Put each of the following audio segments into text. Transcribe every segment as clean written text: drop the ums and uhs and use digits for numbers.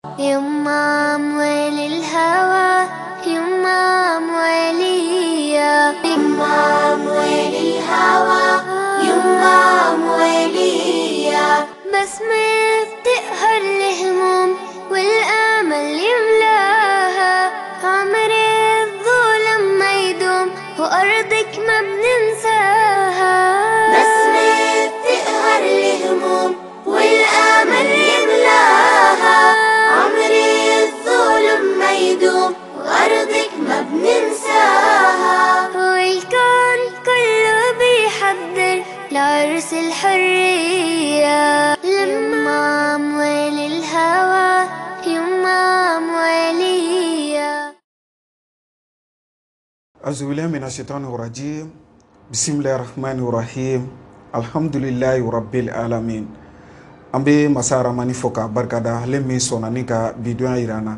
يما أموال الهوى، يما أموالية، يما أموال الهوى، يما أموالية. بسمة بتقهر الهموم والأمل يملاها، عمر الظلم ما يدوم وأرضك ما بننساها. بسمة بتقهر الهموم والأمل يملاها، عمر الظلم ما يدوم وأرضك ما بننساها. والكون كله بيحضر لعرس الحرية، لما أموال الهوى، يما أموالية. أعوذ بالله من الشيطان الرجيم. بسم الله الرحمن الرحيم. الحمد لله رب العالمين. An bɛ masa Ramani fo k'a barikada, ale min sɔnna ni ka bidonya yira an na,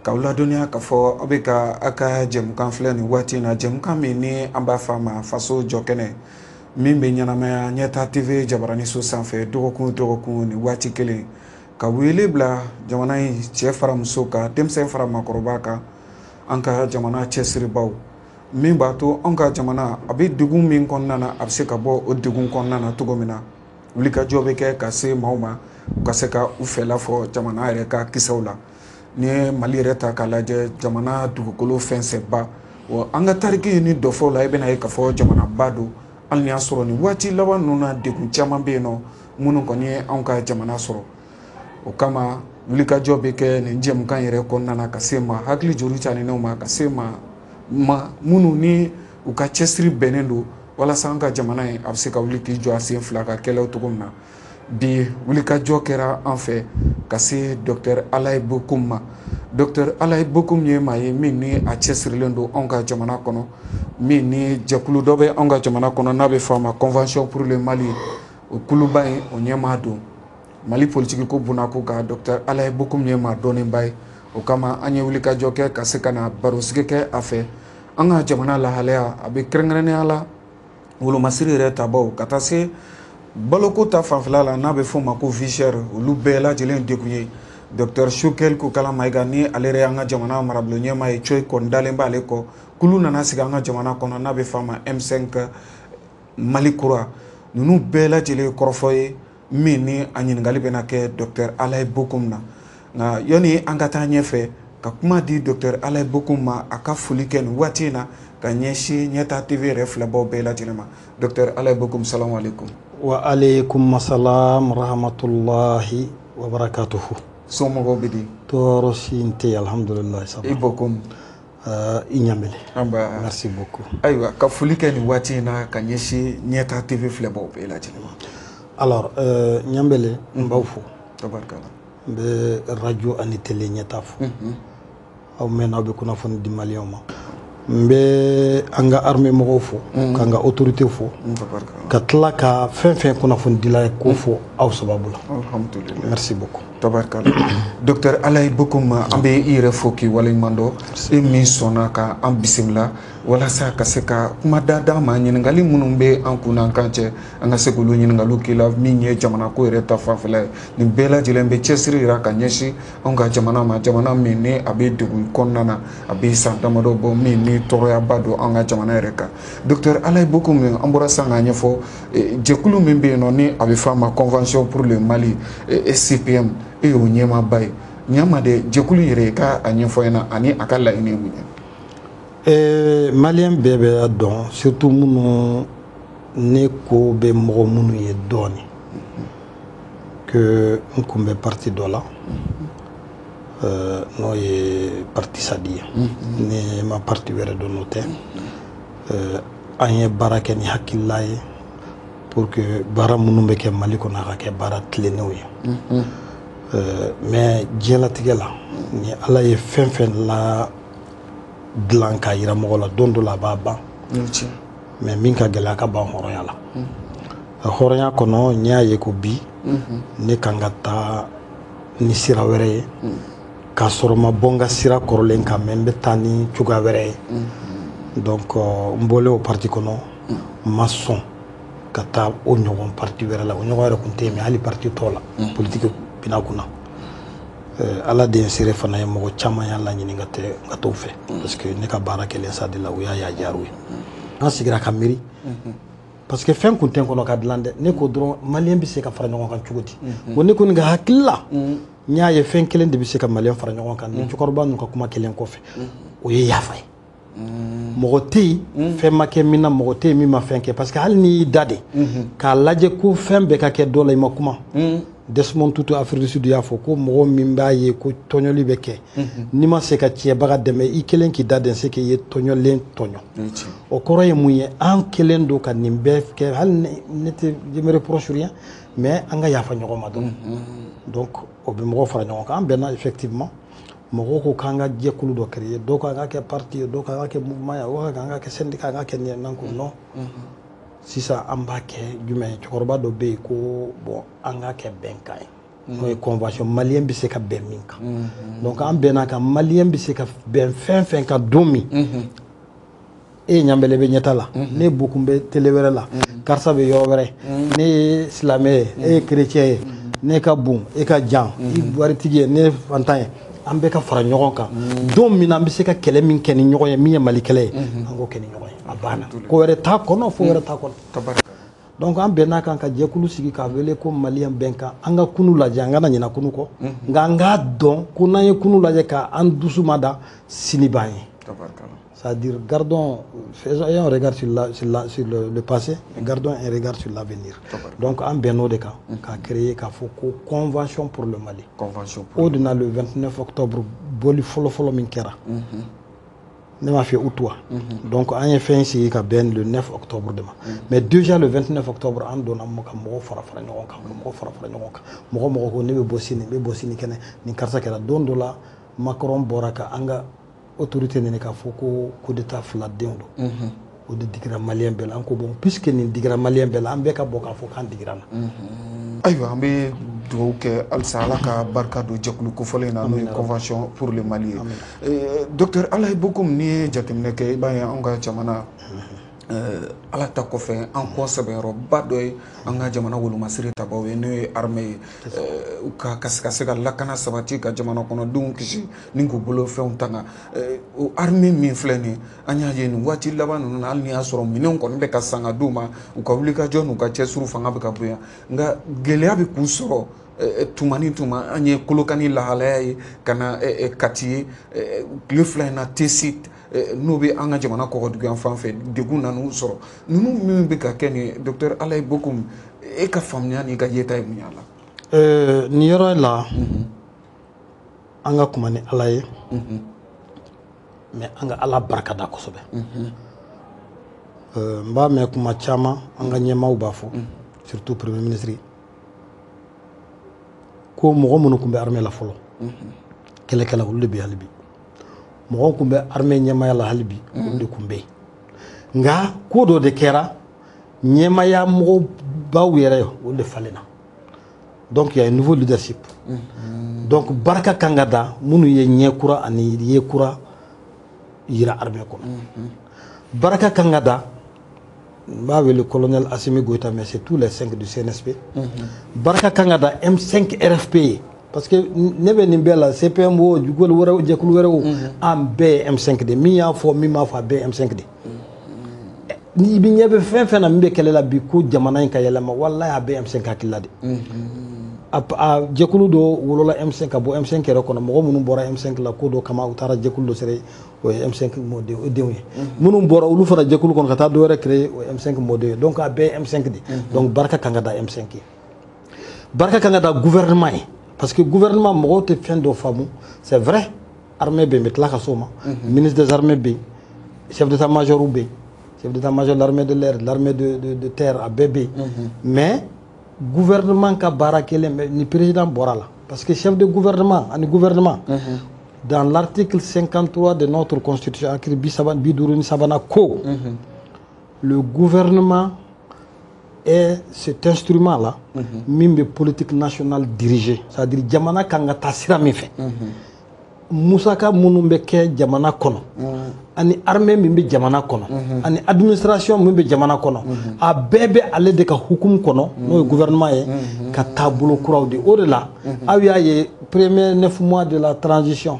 k'aw ladɔnniya k'a fɔ aw bɛ ka aw ka jɛmukan filɛ nin waati in na, jɛmukan min ni an b'a fɔ a ma Faso Jɔkɛnɛ, min bɛ ɲɛnamaya Ɲɛta TV jabaraniso sanfɛ dɔgɔkun o dɔgɔkun nin waati kelen, ka wele bila jamana in cɛ fara muso kan, denmisɛn fara maakɔrɔba kan, an ka jamana cɛsiribaw, min b'a to anw ka jamana a bɛ degun min kɔnɔna na, a bɛ se ka bɔ o degun kɔnɔna na cogo min na. Wulikajɔ bɛ kɛ ka se maaw ma, u ka se ka u fɛla fɔ jamana yɛrɛ ka kisɛw la. N'i ye Mali yɛrɛ ta k'a lajɛ, jamana dugukolo fɛnsɛnba, wa an ka tariki ni dɔfɔw la, i bɛna ye k'a fɔ jamanaba don. Hali ni y'a sɔrɔ nin waati laban ninnu na, degun caman bɛ yen nɔ minnu kɔni ye anw ka jamana sɔrɔ. O kama wulikajɔ bɛ kɛ nin jɛmukan yɛrɛ kɔnɔna na ka se ma hakili juru caninenw ma, ka se ma minnu ni u ka cɛsiri bɛnnen don walasa an ka jamana in a bɛ se ka wuli k'i jɔ a sen fila ka kɛlɛw cogo min na. Bi wulikajɔ kɛra an fɛ ka se Docteur Alaye Bocoum ma. Docteur Alaye Bocoum ye maa ye min ni a cɛsirilen don anw ka jamana kɔnɔ, min ni jɛkulu dɔ bɛ anw ka jamana kɔnɔ n'a bɛ fɔ a ma Convention pour le Mali, o kuluba in o ɲɛmaa don. Mali politiki ko bunako kan, Docteur Alaye Bocoum ye maa dɔnnenba ye. O kama an ye wulikajɔ kɛ ka se ka na barosigi kɛ a fɛ an ka jamana lahalaya, a bɛ kɛrɛnkɛrɛnnenya la wolomasiri yɛrɛ tabaw ka taa se baloko ta fanfɛla la n'a bɛ fɔ o ma ko vie chère, olu bɛɛ lajɛlen degun ye. Docteur Choguel Kokalla Maïga, ni ale yɛrɛ y'an ka jamana marabolo ɲɛmaa ye, coyi kɔni dalen b'ale kɔ. Kulu nana sigi an ka jamana kɔnɔ n'a bɛ fɔ a ma M5 Mali kura. Ninnu bɛɛ lajɛlen kɔrɔfɔ ye min ni a ɲininkali bɛna kɛ Docteur Alaye Bocoum na. Nka yanni an ka taa ɲɛfɛ ka kuma di Docteur Alaye Bocoum ma, a ka foli kɛ nin waati in na ka ɲɛsin Ɲɛta TV yɛrɛ filɛbaw bɛɛ lajɛlen ma. Docteur Alaye Bocoum, salamu aleykum. Wa aleykum salam rahmatulahi wa barakatuhu. Somɔgɔw bɛ di? Tɔɔrɔ si tɛ yen, alhamdulilayi. I Bocoum. I Ɲamele. Anba. Merci beaucoup. Ayiwa, ka foli kɛ nin waati in na ka ɲɛsin Ɲɛta TV filɛbaw bɛɛ lajɛlen ma. Alors, Ɲamele, n b'aw fo. Tabarikala. N bɛ radio ani télé Ɲɛta fo. Aw mɛnna, aw bɛ kunnafoni di maliyɛnw ma. N bɛ an ka armée mɔgɔw fo, k'an ka autorité fo, ka tila ka fɛn fɛn kunnafonidila ye k'o fo aw sababu la. Alhamdulillah. Merci beaucoup. Tabarikala. Docteur Alaye Bocoum, an bɛ i yɛrɛ fo k'i waleɲuman dɔn, e min sɔnna ka an bisimila walasa ka se ka kuma da d'an ma, ɲininkali minnu bɛ an kun n'an kan cɛ, an ka se k'olu ɲininkaliw k'i la, min ye jamana ko yɛrɛ ta fanfɛla ye. Nin bɛɛ lajɛlen bɛ cɛsiri yira ka ɲɛsin anw ka jamana ma, jamana min ni a bɛ degun kɔnɔna na, a bɛ san damadɔ bɔ, min ni tɔɔrɔyaba don an ka jamana yɛrɛ kan. Docteur Alaye Bocoum, an bɔra sisan k'a ɲɛfɔ jɛkulu min bɛ yen nɔ ni a bɛ fɔ a ma Convention pour le Mali, CPM, e y'o ɲɛmaaba ye. Ɲama de jɛkulu yɛrɛ, i ka a ɲɛfɔ ɲɛna ani a ka laɲini ye mun ye? Maliyɛn bɛɛ bɛ dɔn, surtout minnu ne ko bɛ mɔgɔ minnu ye dɔɔni, que n kun bɛ parti dɔ la, n'o ye parti Sadi ye. Ne ma parti wɛrɛ dɔn n'o tɛ. An ye baara kɛ ni hakilila ye pour que baara minnu bɛ kɛ Mali kɔnɔ, a ka kɛ baara tilennenw ye. Mais diɲɛlatigɛ la, ni Ala ye fɛn fɛn la dilan k'a yira mɔgɔ la, don dɔ la a b'a ban. Mais min ka gɛlɛn, a ka ban hɔrɔnya la. Hɔrɔnya kɔnɔ, n y'a ye ko bi ne kan ka taa ni sira wɛrɛ ye, k'a sɔrɔ ma bɔ n ka sira kɔrɔlen kan, mais n bɛ taa ni cogoya wɛrɛ ye. Donc n bɔlen o parti kɔnɔ, n ma sɔn ka taa o ɲɔgɔn parti wɛrɛ la. O ɲɔgɔn yɛrɛ tun tɛ yen, mais hali parti tɔ la, politique bina kunna. Ala de ye seere fana ye, mɔgɔ caman y'a laɲini ka t'o fɛ, parce que ne ka baara kɛlen sa de la, u y'a diyara u ye. An sigira ka miiri, parce que fɛn kun tɛ n kɔnɔ ka dilan dɛ. Ne ko dɔrɔn maliyɛn bɛ se ka fara ɲɔgɔn kan cogo di? Ko ne kɔni ka hakili la, n y'a ye fɛn kelen de bɛ se ka maliyɛn fara ɲɔgɔn kan ni cɛkɔrɔba ninnu ka kuma kelen kɔfɛ, o ye yafa ye. Mɔgɔ tɛ yen fɛn ma kɛ min na, mɔgɔ tɛ yen min ma fɛn kɛ, parce que hali n'i y'i da de k'a lajɛ ko fɛn bɛɛ ka kɛ dɔ la, i ma kuma. Desmond Tutu, Afrique du Sud, y'a fɔ ko mɔgɔ min b'a ye ko tɔɲɔli bɛ kɛ, n'i ma se ka tiɲɛbaga dɛmɛ, i kelen k'i da dɛn se k'i ye tɔɲɔlen tɔɲɔ. O kɔrɔ ye mun ye? An kelen don ka nin bɛɛ kɛ, hali ne tɛ, je me reproche rien, mais an ka yafa ɲɔgɔn ma dɔrɔn. Donc o bɛ mɔgɔw fara ɲɔgɔn kan. An bɛnna effectivement, mɔgɔw ko k'an ka jɛkulu dɔ créer, dɔw ko an ka kɛ parti ye, dɔw ko an ka kɛ mouvement ye, dɔw ko an ka kɛ syndicat, an ka kɛ nin ye. N'an ko non, sisan an b'a kɛ jumɛn ye? Cɛkɔrɔba dɔ bɛ yen ko bon, an ka kɛ bɛnkan ye, n'o ye convention, maliyɛn bɛ se ka bɛn min kan. Donc an bɛnna kan, maliyɛn bɛ se ka bɛn fɛn fɛn kan don min, e ɲanbɛlɛ bɛ ɲɛta la, ne Bokun bɛ télé wɛrɛ la, karisa bɛ yɔrɔ wɛrɛ, ne ye silamɛ ye, e ye chrétien ye, ne ka bon, e ka jan, i waritigi ye, ne ye fantan ye, an bɛɛ ka fara ɲɔgɔn kan don min na, an bɛ se ka kɛlɛ min kɛ ni ɲɔgɔn ye, min ye Mali kɛlɛ ye, an k'o kɛ ni ɲɔgɔn ye. A banna, ko wɛrɛ t'a kɔnɔ, fo wɛrɛ t'a kɔnɔ. Donc an bɛn'a kan ka jɛkulu sigi k'a wele ko maliyɛn bɛnkan. An ka kunu lajɛ, an kana ɲinɛ kunu kɔ, nka an k'a dɔn ko n'an ye kunu lajɛ k'an dusu ma da, sini b'an ye. C'est-à-dire, gardons, faisons un regard sur le passé, gardons un regard sur l'avenir. Donc, an bɛnn'o de kan, k'a créer, k'a fɔ ko convention pour le Mali. Convention pour O de na le 29 octobre, bɔli fɔlɔ-fɔlɔ min kɛra, ne m'a fɔ août wa? Donc an ye fɛn sigi ka bɛn le 9 octobre de ma. Mais déjà le 29 octobre, an donna ka mɔgɔw fara fara ɲɔgɔn kan, ka mɔgɔw fara fara ɲɔgɔn kan. Mɔgɔ mɔgɔ ko ne bɛ bɔ sini, n bɛ bɔ sini kɛnɛ, nin karisa kɛra. Don dɔ la, Macron bɔra ka an ka autorité ɲini k'a fɔ ko coup d'état fila denw don. O de digira maliyɛn bɛɛ la. An ko bon, puisque nin digira maliyɛn bɛɛ la, an bɛɛ ka bɔ k'a fɔ k'an digira na. Ayiwa, an bɛ dugawu kɛ halisa Ala ka barika don jɛkulu kofɔlen in na, n'o ye convention pour le Mali ye. Docteur Alaye Bocoum, n'i ye jateminɛ kɛ, i b'a ye anw ka jamana, Ala ta kɔfɛ, an kɔ sɛbɛnyɔrɔba dɔ ye an ka jamana wolomasiri tabaw ye, n'o ye armée ye, u ka se ka lakana sabati, ka jamana kɔnɔdenw kisi ni k'u bolo fɛnw tanga. O armée min filɛ nin ye, an y'a ye nin waati laban ninnu na, hali n'i y'a sɔrɔ minɛnw kɔni bɛ ka san ka d'u ma, u ka wulikajɔ n'u ka cɛsiri fanga bɛ ka bonya, nka gɛlɛya bɛ k'u sɔrɔ tuma ni tuma. An ye Kolokani lahalaya ye, ka na Kati ye tile 2 in na, Tesi n'o bɛ an ka jamana kɔgɔdugu fan fɛ, degun nan'u sɔrɔ. Ninnu min bɛ ka kɛ nin ye, docteur Alaye Bocoum, e ka faamuya n'i ka yeta ye mun y'a la? Nin yɔrɔ la, an ka kuma ni Ala ye, mais an ka Ala barika da kosɛbɛ. N b'a mɛn kuma caman, an ka ɲɛmaaw b'a fɔ, surtout premier ministre, ko mɔgɔ minnu tun bɛ armée la fɔlɔ, kɛlɛkɛla, olu de bɛ hali bi. Mɔgɔw tun bɛ armée ɲɛmaaya la hali bi, olu de tun bɛ yen. Nka ko dɔ de kɛra, ɲɛmaaya mɔgɔbaw yɛrɛ, olu de falenna. Donc il y a un nouveau leadership. Donc barika kan ka da minnu ye ɲɛ kura ani ye kura yira armée kɔnɔ. Barika kan ka da, n b'a wele colonel Assimi Goïta, mais c'est tous les 5 du CNSP. Barika kan ka da M5 RFP ye, parce que ne bɛ nin bɛɛ la, CPM o, jukulu wɛrɛ, jɛkulu wɛrɛ o, an bɛɛ ye M5 de. Min y'a fɔ, min m'a fɔ, a bɛɛ ye M5 de. Ni i bɛ ɲɛ bɛ fɛn fɛn na min bɛ kɛlɛ la bi ko jamana in ka yɛlɛma, walahi a bɛɛ ye M5 hakilila de. A jɛkulu dɔ wolola M5 ka bɔ M5 yɛrɛ kɔnɔ. Mɔgɔ minnu bɔra M5 la ko dɔ kama, u taara jɛkulu dɔ sɛrɛ, o ye M5 mɔdenw ye. Minnu bɔra olu fana jɛkulu kɔnɔ ka taa dɔ wɛrɛ créer, o ye M5 mɔdenw ye. Donc a bɛɛ ye M5 de. Donc barika kan ka da M5 ye, barika kan ka da gouvernement ye, parce que gouvernement, mɔgɔw tɛ fɛn dɔ faamu. C'est vrai, armée bɛ yen, bɛ tila ka s'o ma, ministre des armées bɛ yen, chef d'état-major bɛ yen, chef d'état-major l'armée de l'air, l'armée de terre, a bɛɛ bɛ yen. Mais gouvernement ka baara kelen, ni président bɔra la, parce que chef de gouvernement ani gouvernement, dans l'article 53 de notre constitution, article 53 ko le gouvernement est cet instrument là min bɛ politique nationale diriger, c'est-à-dire jamana kan ka taa sira min fɛ. Musaka minnu bɛ kɛ jamana kɔnɔ, ani armée min bɛ jamana kɔnɔ, ani administration min bɛ jamana kɔnɔ, a bɛɛ bɛ ale de ka hukumu kɔnɔ, n'o ye gouvernement ye, ka taabolo kuraw di. O de la aw y'a ye, premier 9 mois de la transition,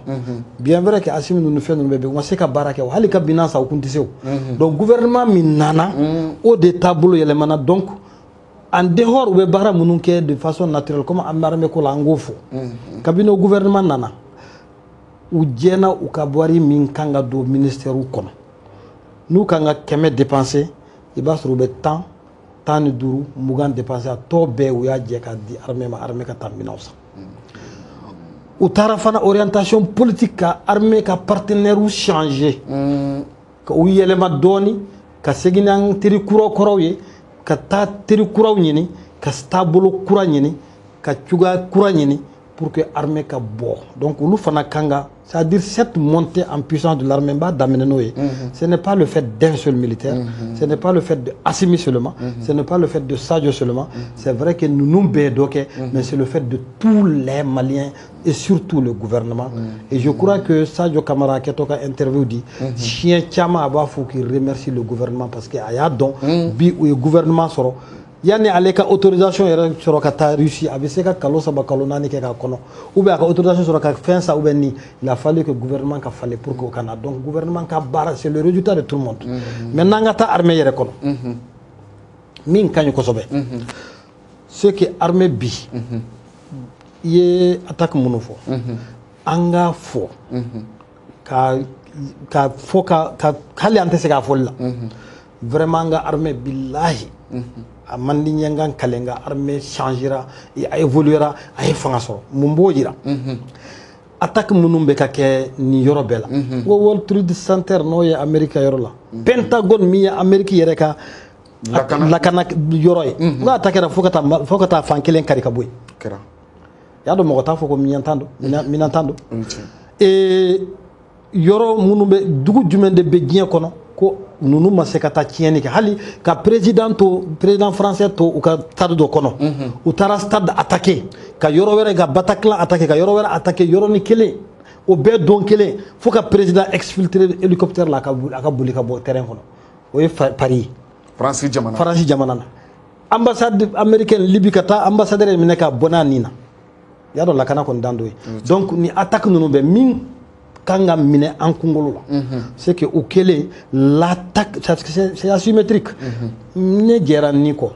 bien vrai que Assimi ninnu, fɛn ninnu bɛɛ bɛ, u ma se ka baara kɛ o, hali ka bilan san u kun tɛ se o. Donc gouvernement min nana, o de taabolo yɛlɛmana. Donc en dehors, u bɛ baara minnu kɛ de façon naturelle, comme an bɛ armée ko la, an k'o fɔ, kabini o gouvernement nana, u jɛna u ka wari min kan ka don ministère kɔnɔ, n'u kan ka 100 dépenser, i b'a sɔrɔ u bɛ 10, 15, 20 dépenser. A tɔ bɛɛ, u y'a jɛ k'a di armée ma, armée ka taa minɛnw san. U taara fana orientation politique, ka armée ka partenaire changer, ka u yɛlɛma dɔɔni, ka segin n'an teri kura kɔrɔw ye, ka taa teri kuraw ɲini, ka taabolo kura ɲini, ka cogoya kura ɲini pour que armée ka bɔ. Donc olu fana kan ka, c'est-à-dire cette montée en puissance de l'armée, n b'a daminɛ n'o ye, ce n'est pas le fait d'un seul militaire, ce n'est pas le fait de Assimi seulement, ce n'est pas le fait de Sadio seulement. C'est vrai que ninnu bɛɛ ye dɔ kɛ, mais c'est le fait de tous les Maliens et surtout le gouvernement. Et je crois que Sadio Camara kɛtɔ ka interview di siɲɛ caman, a b'a fɔ qu'il remercie le gouvernement, parce que a y'a dɔn bi u ye gouvernement sɔrɔ. Yanni ale ka autorisation yɛrɛ sɔrɔ ka taa Russie, a bɛ se ka kalo 3, kalo 4 kɛ k'a kɔnɔ, ou bien a ka autorisation sɔrɔ ka fɛn san, ou bien ni il a fallu que gouvernement ka falen pour que o ka na. Donc gouvernement ka baara, c'est le résultat de tout le monde. Maintenant, an ka taa armée yɛrɛ kɔnɔ, min ka ɲi kosɛbɛ, c'est que armée bi, i ye attaque minnu fɔ, an k'a fɔ ka fɔ ka hali an tɛ se k'a fɔli la. Vraiment, an ka armée, bilahi, a man di n ye n ka n kale, n ka armée changera, a évoluera, a ye fanga sɔrɔ. Mun b'o yira? Attaque minnu bɛ ka kɛ nin yɔrɔ bɛɛ la, ko World Trade Center, n'o ye Amérique ka yɔrɔ la, Pentagone min ye Amérique yɛrɛ ka lakana yɔrɔ ye, n ko attaque kɛra fo ka taa fan kelen kari ka bɔ yen. Kɛra. Y'a dɔn, mɔgɔ t'a fɔ ko minɛn tan don, minɛn tan don. Ee, yɔrɔ minnu bɛ, dugu jumɛn de bɛ diɲɛ kɔnɔ ko ninnu ma se ka taa tiɲɛni kɛ, hali ka président to, président français to u ka stade dɔ kɔnɔ? U taara stade attaqué, ka yɔrɔ wɛrɛ, ka Bataclan attaqué, ka yɔrɔ wɛrɛ attaqué, yɔrɔnin kelen o bɛɛ, don kelen, fo ka président exfiltré hélicoptère la, a ka boli ka bɔ terrain kɔnɔ. O ye Paris ye. Faransi jamana. Faransi jamana na, ambassade américaine Libye, ka taa ambassadeur minɛ ka bɔ n'a nin na. I y'a dɔn, lakana kɔni dan dɔ ye. Donc ni attaque ninnu bɛ min kan ka minɛ an kunkolo la, c'est que o kɛlen, l'attaque, c'est asymétrique. Ne jɛra nin kɔ,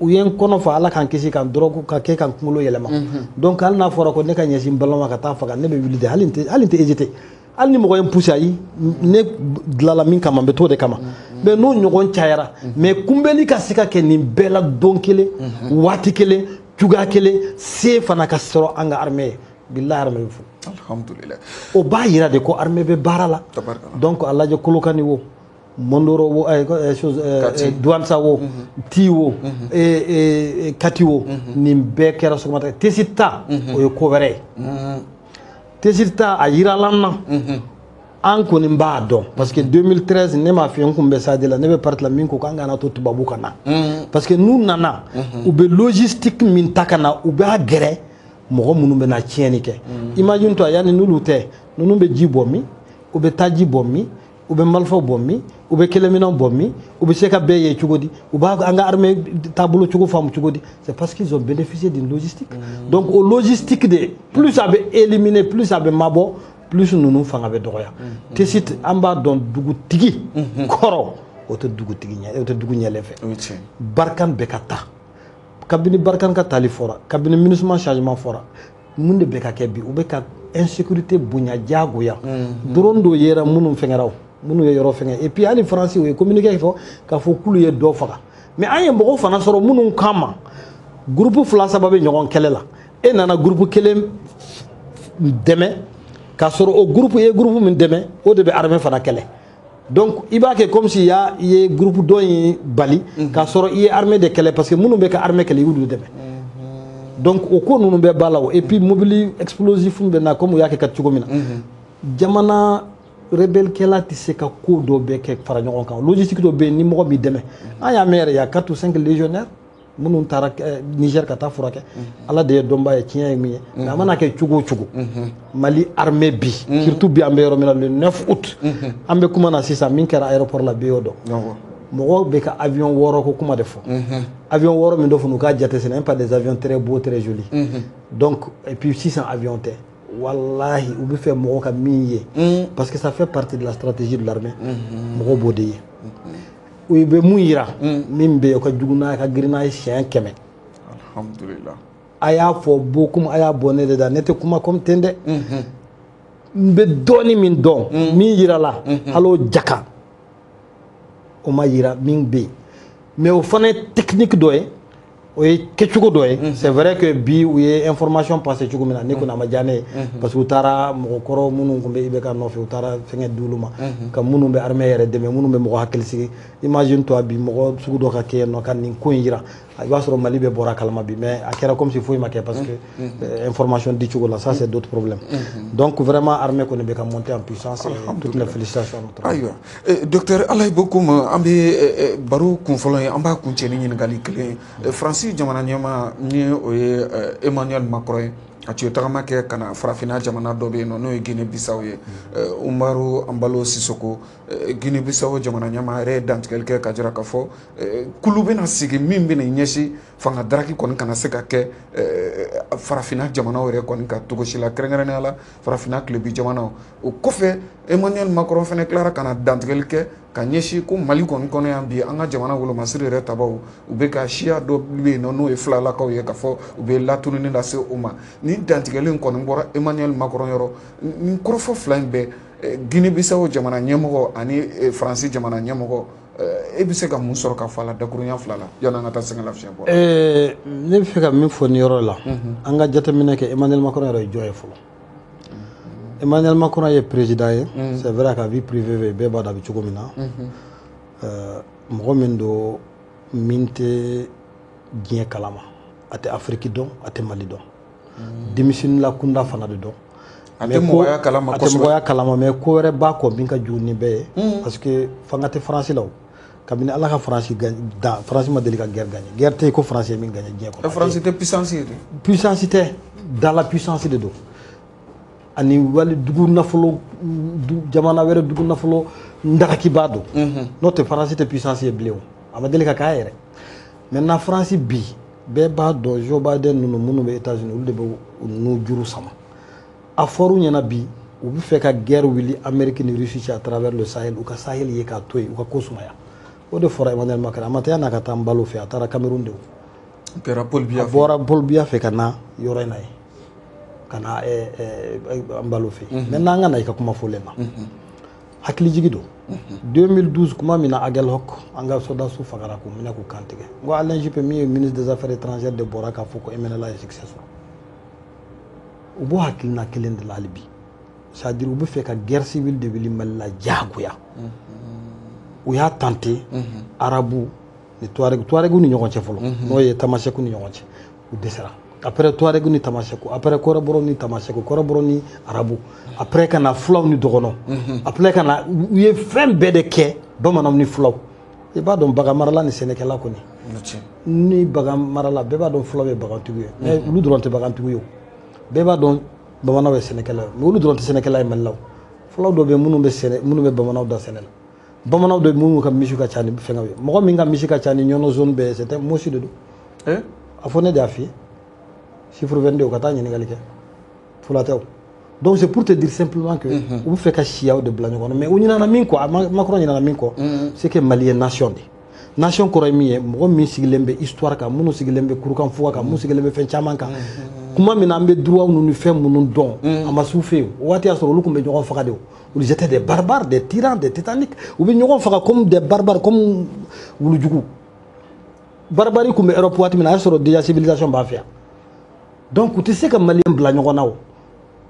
u ye n kɔnɔ fa, Ala k'an kisi ka dɔrɔgu ka kɛ ka n kunkolo yɛlɛma. Donc hali n'a fɔra ko ne ka ɲɛsin n balima ma ka taa faga, ne bɛ wuli de, hali n tɛ hésiter. Hali ni mɔgɔ ye n poussé, ayi, ne dilanla min kama, n bɛ t'o de kama. Mais n'o ɲɔgɔn cayara, mais kunbɛnli ka se ka kɛ nin bɛɛ la don kelen, waati kelen, cogoya kelen, se fana ka sɔrɔ an ka armée ye, bilahi, armée bɛ fo. Alhamdulillah. O b'a yira de ko armée bɛ baara la. Tabarikala. Donc a lajɛ, Kolokani wo, Mondoro wo, chose, Kati. Douentza wo, Ti wo, Kati wo, nin bɛɛ kɛra sɔgɔmada. Tessit ta, o ye ko wɛrɛ ye. Tessit ta, a yirala n na, an kɔni b'a dɔn, parce que 2013, ne m'a f'i ye, n kun bɛ sadi la, ne bɛ parti la min ko k'an kana to tubabu ka na, parce que n'u nana, u bɛ logistique min ta ka na, u b'a gɛrɛ mɔgɔ minnu bɛna tiɲɛni kɛ. Imagine toi, yanni n'olu tɛ, ninnu bɛ ji bɔ min, u bɛ taji bɔ min, u bɛ marifaw bɔ min, u bɛ kɛlɛminɛnw bɔ min, u bɛ se ka bɛɛ ye cogo di? U b'a an ka armée taabolo cogo faamu cogo di? C'est parce qu'ils ont bénéficié d'une logistique. Donc o logistique de, plus a bɛ éliminer, plus a bɛ mabɔ, plus ninnu fanga bɛ dɔgɔya. Tessit, an b'a dɔn, dugutigi kɔrɔ, o tɛ dugutigi ɲɛ, o tɛ dugu ɲɛlen fɛ. O ye tiɲɛ. Barkhane bɛ ka taa. Kabini Barkhane ka tali fɔra, kabini MINUSMA changement fɔra, mun de bɛ ka kɛ bi? U bɛ ka insécurité bonya diyagoya. Drone dɔ yera minnu fɛngɛra, o minnu ye yɔrɔ fɛngɛ. Et puis hali Faransi, o ye communiqué fɔ k'a fɔ k'olu ye dɔ faga, mais an ye mɔgɔw fana sɔrɔ minnu kama, groupe fila saba bɛ ɲɔgɔn kɛlɛ la, e nana groupe kelen dɛmɛ, k'a sɔrɔ o groupe ye groupe min dɛmɛ, o de bɛ armée fana kɛlɛ. Donc i b'a kɛ comme si y'a i ye groupe dɔ in bali, k'a sɔrɔ i ye armée de kɛlɛ, parce que minnu bɛ ka armée kɛlɛ, i y'olu dɛmɛ. Donc o ko ninnu bɛɛ b'a la o. Et puis mobili explosif bɛ na, comme u y'a kɛ ka cogo min na, jamana rebelle kɛla tɛ se ka ko dɔ bɛɛ kɛ fara ɲɔgɔn kan. Logistique dɔ bɛ yen, ni mɔgɔ b'i dɛmɛ, an y'a mɛn yɛrɛ, il y a 4 ou 5 légionnaires. Minnu taara Niger ka taa furakɛ, Ala de ye dɔnbaa ye, tiɲɛ ye min ye. Mais a mana kɛ cogo o cogo, Mali armée bi, surtout bi an bɛ yɔrɔ min na, le 9 août, an bɛ kuma na sisan, min kɛra aéroport la bi y'o dɔn. Mɔgɔw bɛ ka avion 6 ko kuma de fɔ. Avion 6 min dɔ fana, u k'a jate, ce n'est pas des avions très beaux, très jolis. Donc et puis sisan avion tɛ. Wallahi, u bɛ fɛ mɔgɔ ka min ye, parce que ça fait partie de la stratégie de l'armée, mɔgɔw b'o de ye. U bɛ mun yira, min bɛ yen, o ka jugu n'a ye, ka girin n'a ye siɲɛ 100. Alhamdulillah. A y'a fɔ bo komi a y'a bɔ ne de da, ne tɛ kuma comme ten dɛ. N bɛ dɔɔni min dɔn, min yira la, hali o jaka o ma yira min bɛ yen. Mais o fana ye technique dɔ ye, o ye kɛcogo dɔ ye. C'est vrai que bi u ye information passé cogo min na, ne kɔni a ma diya ne ye, parce que u taara mɔgɔkɔrɔ minnu tun bɛ IBK nɔfɛ, u taara fɛngɛ d'olu ma, ka minnu bɛ armée yɛrɛ dɛmɛ, minnu bɛ mɔgɔ hakili sigi. Imagine toi bi mɔgɔ sugu dɔ ka kɛ yen nɔ ka nin ko in yira, i b'a sɔrɔ Mali bɛɛ bɔra a kalama bi. Mais a kɛra comme si foyi ma kɛ, parce que information di cogo la, ça c'est d'autres problèmes. Donc vraiment, armée kɔni bɛ ka monter en puissance et toutes les félicitations à notre Ayiwa, docteur Alaye Bokoum, an bɛ baro kun fɔlɔ ye, an b'a kuncɛ ni ɲininkali kelen ye. Faransi jamana ɲɛmaa ni o ye Emmanuel Macron ye, a tun ye tagama kɛ ka na farafinna jamana dɔ bɛ yen nɔ, n'o ye Guinée Bissau ye. Umaru Embalo Sissoco, Guinée Bissau jamana ɲɛmaa yɛrɛ ye dantigɛli kɛ ka jira k'a fɔ kulu bɛna sigi min bɛna ɲɛsin fanga daraki kɔni kana se ka kɛ farafinna jamanaw yɛrɛ kɔni ka togo si la, kɛrɛnkɛrɛnnenya la farafinna tilebi jamanaw. O kɔfɛ, Emmanuel Macron fana tilara ka na dantigɛli kɛ ka ɲɛsin ko Mali kɔni kɔnɔ yan bi, an ka jamana wolomasiri yɛrɛ tabaw, u bɛ ka siya dɔ bɛ yen nɔ, n'o ye filalakaw ye, k'a fɔ u bɛ latununi lase u ma. Nin dantigɛli in kɔni bɔra Emmanuel Macron yɔrɔ. Nin kɔrɔfɔ fila in bɛɛ, Guinée Bissau jamana ɲɛmɔgɔ ani Faransi jamana ɲɛmɔgɔ, e bɛ se ka mun sɔrɔ ka fɔ a la dakurunya fila la yanni an ka taa sɛgɛn lafiɲɛ bɔ? Ne bɛ fɛ ka min fɔ nin yɔrɔ la, an ka jateminɛ kɛ, Emmanuel Macron yɛrɛ ye jɔn ye fɔlɔ? Emmanuel Macron ye président ye, c'est vrai, a ka vie privée bɛɛ b'a dɔn a bɛ cogo min na. Mɔgɔ min don min tɛ diɲɛ kalama, a tɛ Afiriki dɔn, a tɛ Mali dɔn, denmisɛnnin la kunda fana de dɔn. A tɛ mɔgɔya kalama. A tɛ mɔgɔya kalama, mais ko wɛrɛ b'a kɔ min ka jugu ni bɛɛ ye, parce que fanga tɛ Faransi la o. Kabini Ala ka Faransi dan, Faransi ma deli ka guerre gagner. Guerre tɛ yen ko Faransi ye min gagner diɲɛ kɔnɔ. Faransi tɛ puissance ye dɛ. Puissance tɛ, dans la puissance de don, ani wali dugu nafolo, jamana wɛrɛ dugu nafolo ndarakiba don. N'o tɛ, Faransi tɛ puissance ye bilen o, a ma deli ka k'a yɛrɛ. Maintenant, Faransi bi, bɛɛ b'a dɔn, Joe Biden ninnu minnu bɛ États-Unis, olu de bɛ u nu juru sama. A fɔr'u ɲɛna bi, u bɛ fɛ ka guerre wuli Amérique ni Russie cɛ à travers le Sahel, u ka Sahel ye k'a to yen, u ka ko sumaya. O de fɔra Emmanuel Macron. A ma taa yan'a ka taa Embalo fɛ, a taara Cameroun de o. Kɛra Paul Biya. A bɔra Paul Biya fɛ ka na yɔrɔ in na yen, ka na Embalo fɛ yen. Maintenant, an ka na i ka kuma fɔlen na, hakilijigi don. 2012, kuma min na Aguelhok, an ka soldats fagara k'u minɛ k'u kan tigɛ, n ko Alain Juppé min ye ministre des Affaires étrangères de bɔra k'a fɔ ko MNLA ye succès sɔrɔ. U b'o hakilina kelen de la hali bi, c'est à dire u bɛ fɛ ka guerre civile de wuli Mali la diyagoya. U y'a tenté arabu ni Touareg, Touareg ni ɲɔgɔn cɛ fɔlɔ, n'o ye Tamasɛku ni ɲɔgɔn cɛ, u dɛsɛra. Après Touareg ni Tamasɛku, après Kɔrɔbɔrɔ ni Tamasɛku, Kɔrɔbɔrɔ ni arabu, après ka na fulaw ni dɔgɔnɔ, après ka na, u ye fɛn bɛɛ de kɛ bamananw ni fulaw. I b'a dɔn, bagan marala ni sɛnɛkɛla kɔni, ni bagan marala, bɛɛ b'a dɔn fulaw ye bagantigiw ye, mais olu dɔrɔn tɛ bagantigiw ye o. Bɛɛ b'a dɔn bamananw ye sɛnɛkɛla ye, mais olu dɔrɔn tɛ sɛnɛkɛla ye Mali la o. Fulaw dɔ bɛ minnu bɛ sɛnɛ, minnu bɛ bamananw da sɛnɛ la. Bamananw dɔ bɛ minnu ka misi ka ca ni fɛngɛw ye. Mɔgɔ min ka misi ka ca ni Ɲɔnɔ zone bɛɛ ye, c'est Mosi de don. A fɔ ne de y'a f'i ye, chiffre 22, o ka taa ɲininkali kɛ, fula tɛ o. Donc c'est pour te dire simplement que u bɛ fɛ ka siyaw de bila ɲɔgɔn na. Mais u ɲinana min kɔ, Macron ɲinana min kɔ, c'est que Mali ye nation de. Nation kɔrɔ ye min ye, mɔgɔ min sigilen bɛ histoire kan, minnu sigilen bɛ kurukanfuga kan, minnu sigilen bɛ fɛn caman kan. Kuma min na an bɛ droit ninnu ni fɛn minnu dɔn, a ma s'u fɛ yen. O waati y'a sɔrɔ olu tun bɛ ɲɔgɔn faga de o. Olu étaient des barbares, des tyrans, des titaniques. U bɛ ɲɔgɔn faga comme des barbares, comme wulujugu. Barbarie tun bɛ Europe waati min na, a y'a sɔrɔ déjà civilisation b'an fɛ yan. Donc u tɛ se ka Malien bila ɲɔgɔn na o.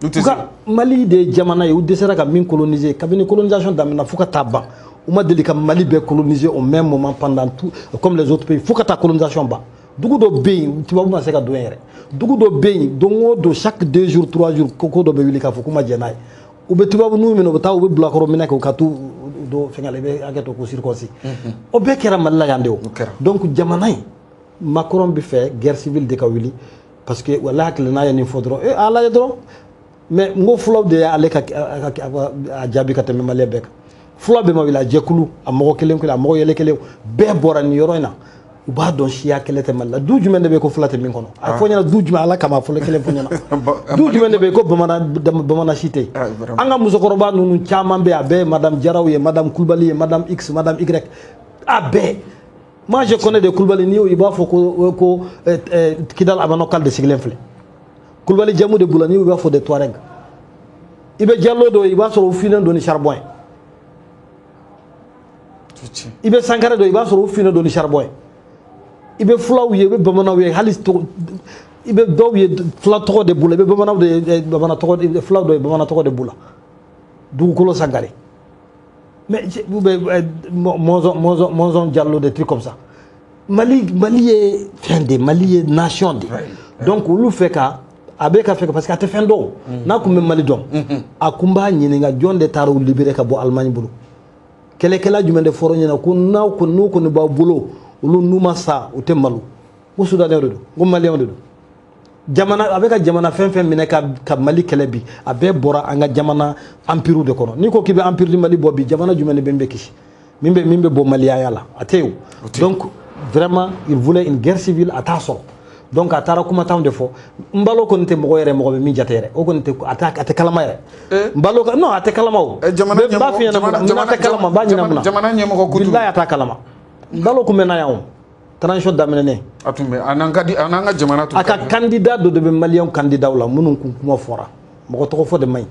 U tɛ U ka Mali de ye jamana ye, u dɛsɛra ka min coloniser kabini colonisation daminɛna fo ka taa ban. U ma deli ka Mali bɛɛ coloniser au même moment pendant tout comme les autres pays fo ka taa colonisation ban. Dugu dɔ bɛ yen, tubabu ma se ka don yen yɛrɛ. Dugu dɔ bɛ yen, don o don, chaque 2 jours, 3 jours, ko ko dɔ bɛ wuli k'a fɔ k'u ma jɛn n'a ye. U bɛ tubabu n'u minɛ, u bɛ taa, u bɛ bilakɔrɔ minɛ kɛ, u ka t'u do fɛngɛ la, i bɛ hakɛ to, ko circoncis. O bɛɛ kɛra Mali la yan de o. Kɛra. Donc jamana in Macron bɛ fɛ guerre civile de ka wuli, parce que walahi hakili n'a ye nin fɔ dɔrɔn, ala ye dɔrɔn. Mais n ko fulaw de y'ale ka a jaabi ka tɛmɛ maliyɛn bɛɛ kan. Fula bɛɛ ma wuli, a jɛkulu, a mɔgɔ kelen kelen, a mɔgɔ yɛlɛ kelen, bɛɛ bɔra nin yɔrɔ in na. U b'a dɔn siya kɛlɛ tɛ Mali la. Du jumɛn de bɛ yen ko fula tɛ min kɔnɔ? A fɔ ɲɛna du jumɛn, ala kama, a fɔlɔ kelen fɔ ɲɛna. Du jumɛn de bɛ yen ko bamanan si tɛ yen? An ka musokɔrɔba ninnu caman bɛ yen, a bɛɛ ye madame Jaraw ye, madame Kulubali ye, madame X, madame Y, a bɛɛ. Moi je connais des Kulubali, n'i y'o i b'a fɔ ko Kidal Abanokal de sigilen filɛ. Kulubali jamu de b'u la, n'i y'o i b'a fɔ des Touareg. I bɛ Jalo dɔ ye, i b'a sɔrɔ u finnen don ni charbon ye. I bɛ Sankare dɔ ye, i b'a sɔrɔ u finnen don ni charbon ye. I bɛ fulaw ye, i bɛ bamananw ye, hali i bɛ dɔw ye fula tɔgɔ de b'u la, i bɛ bamananw de ye bamanan tɔgɔ, fulaw dɔ ye bamanan tɔgɔ de b'u la. Dugukolo Sankare. Mais ou bien Monzon Diallo, des trucs comme ça. Mali ye fɛn de, Mali ye nation de. Donc olu fɛ ka a bɛ ka fɛ parce que a tɛ fɛn dɔn. N'a kun bɛ Mali dɔn, a kun b'a ɲininka jɔn de taara u libérer ka bɔ Allemagne bolo. Kɛlɛkɛla jumɛn de fɔra ɲɛna ko n'aw ko n'u kɔni b'aw bolo, olu n'u ma sa u tɛ malo. Ko Soudanais de don, ko Maliyɛnw de don. Jamana a bɛ ka jamana fɛn fɛn minɛ ka Mali kɛlɛ bi, a bɛɛ bɔra an ka jamana empire de kɔnɔ. N'i ko k'i bɛ empire du Mali bɔ bi, jamana jumɛn de bɛ min bɛ kisi, min bɛ bɔ maliyaya la, a tɛ yen. Donc vraiment il voulait une guerre civile, a t'a sɔrɔ. Donc a taara kumatanw de fɔ. Nbalo kɔni tɛ mɔgɔ yɛrɛ, mɔgɔ bɛ min jate yɛrɛ, o kɔni tɛ, a tɛ kalama yɛrɛ. Nbalo non, a tɛ kalama o. N b'a f'i ɲɛna mun na a tɛ kalama, n b'a ɲinɛ mun na. Jamana ɲɛmɔgɔ ko bilahi a t'a kalama. Nbalo kun bɛ na yan o. Transition daminɛnen. A tun bɛ a n'an ka jamana tun. A ka candidat dɔ de bɛ maliyɛnw candidat la minnu kun kuma fɔra, mɔgɔ tɔgɔ fɔ de man ɲi.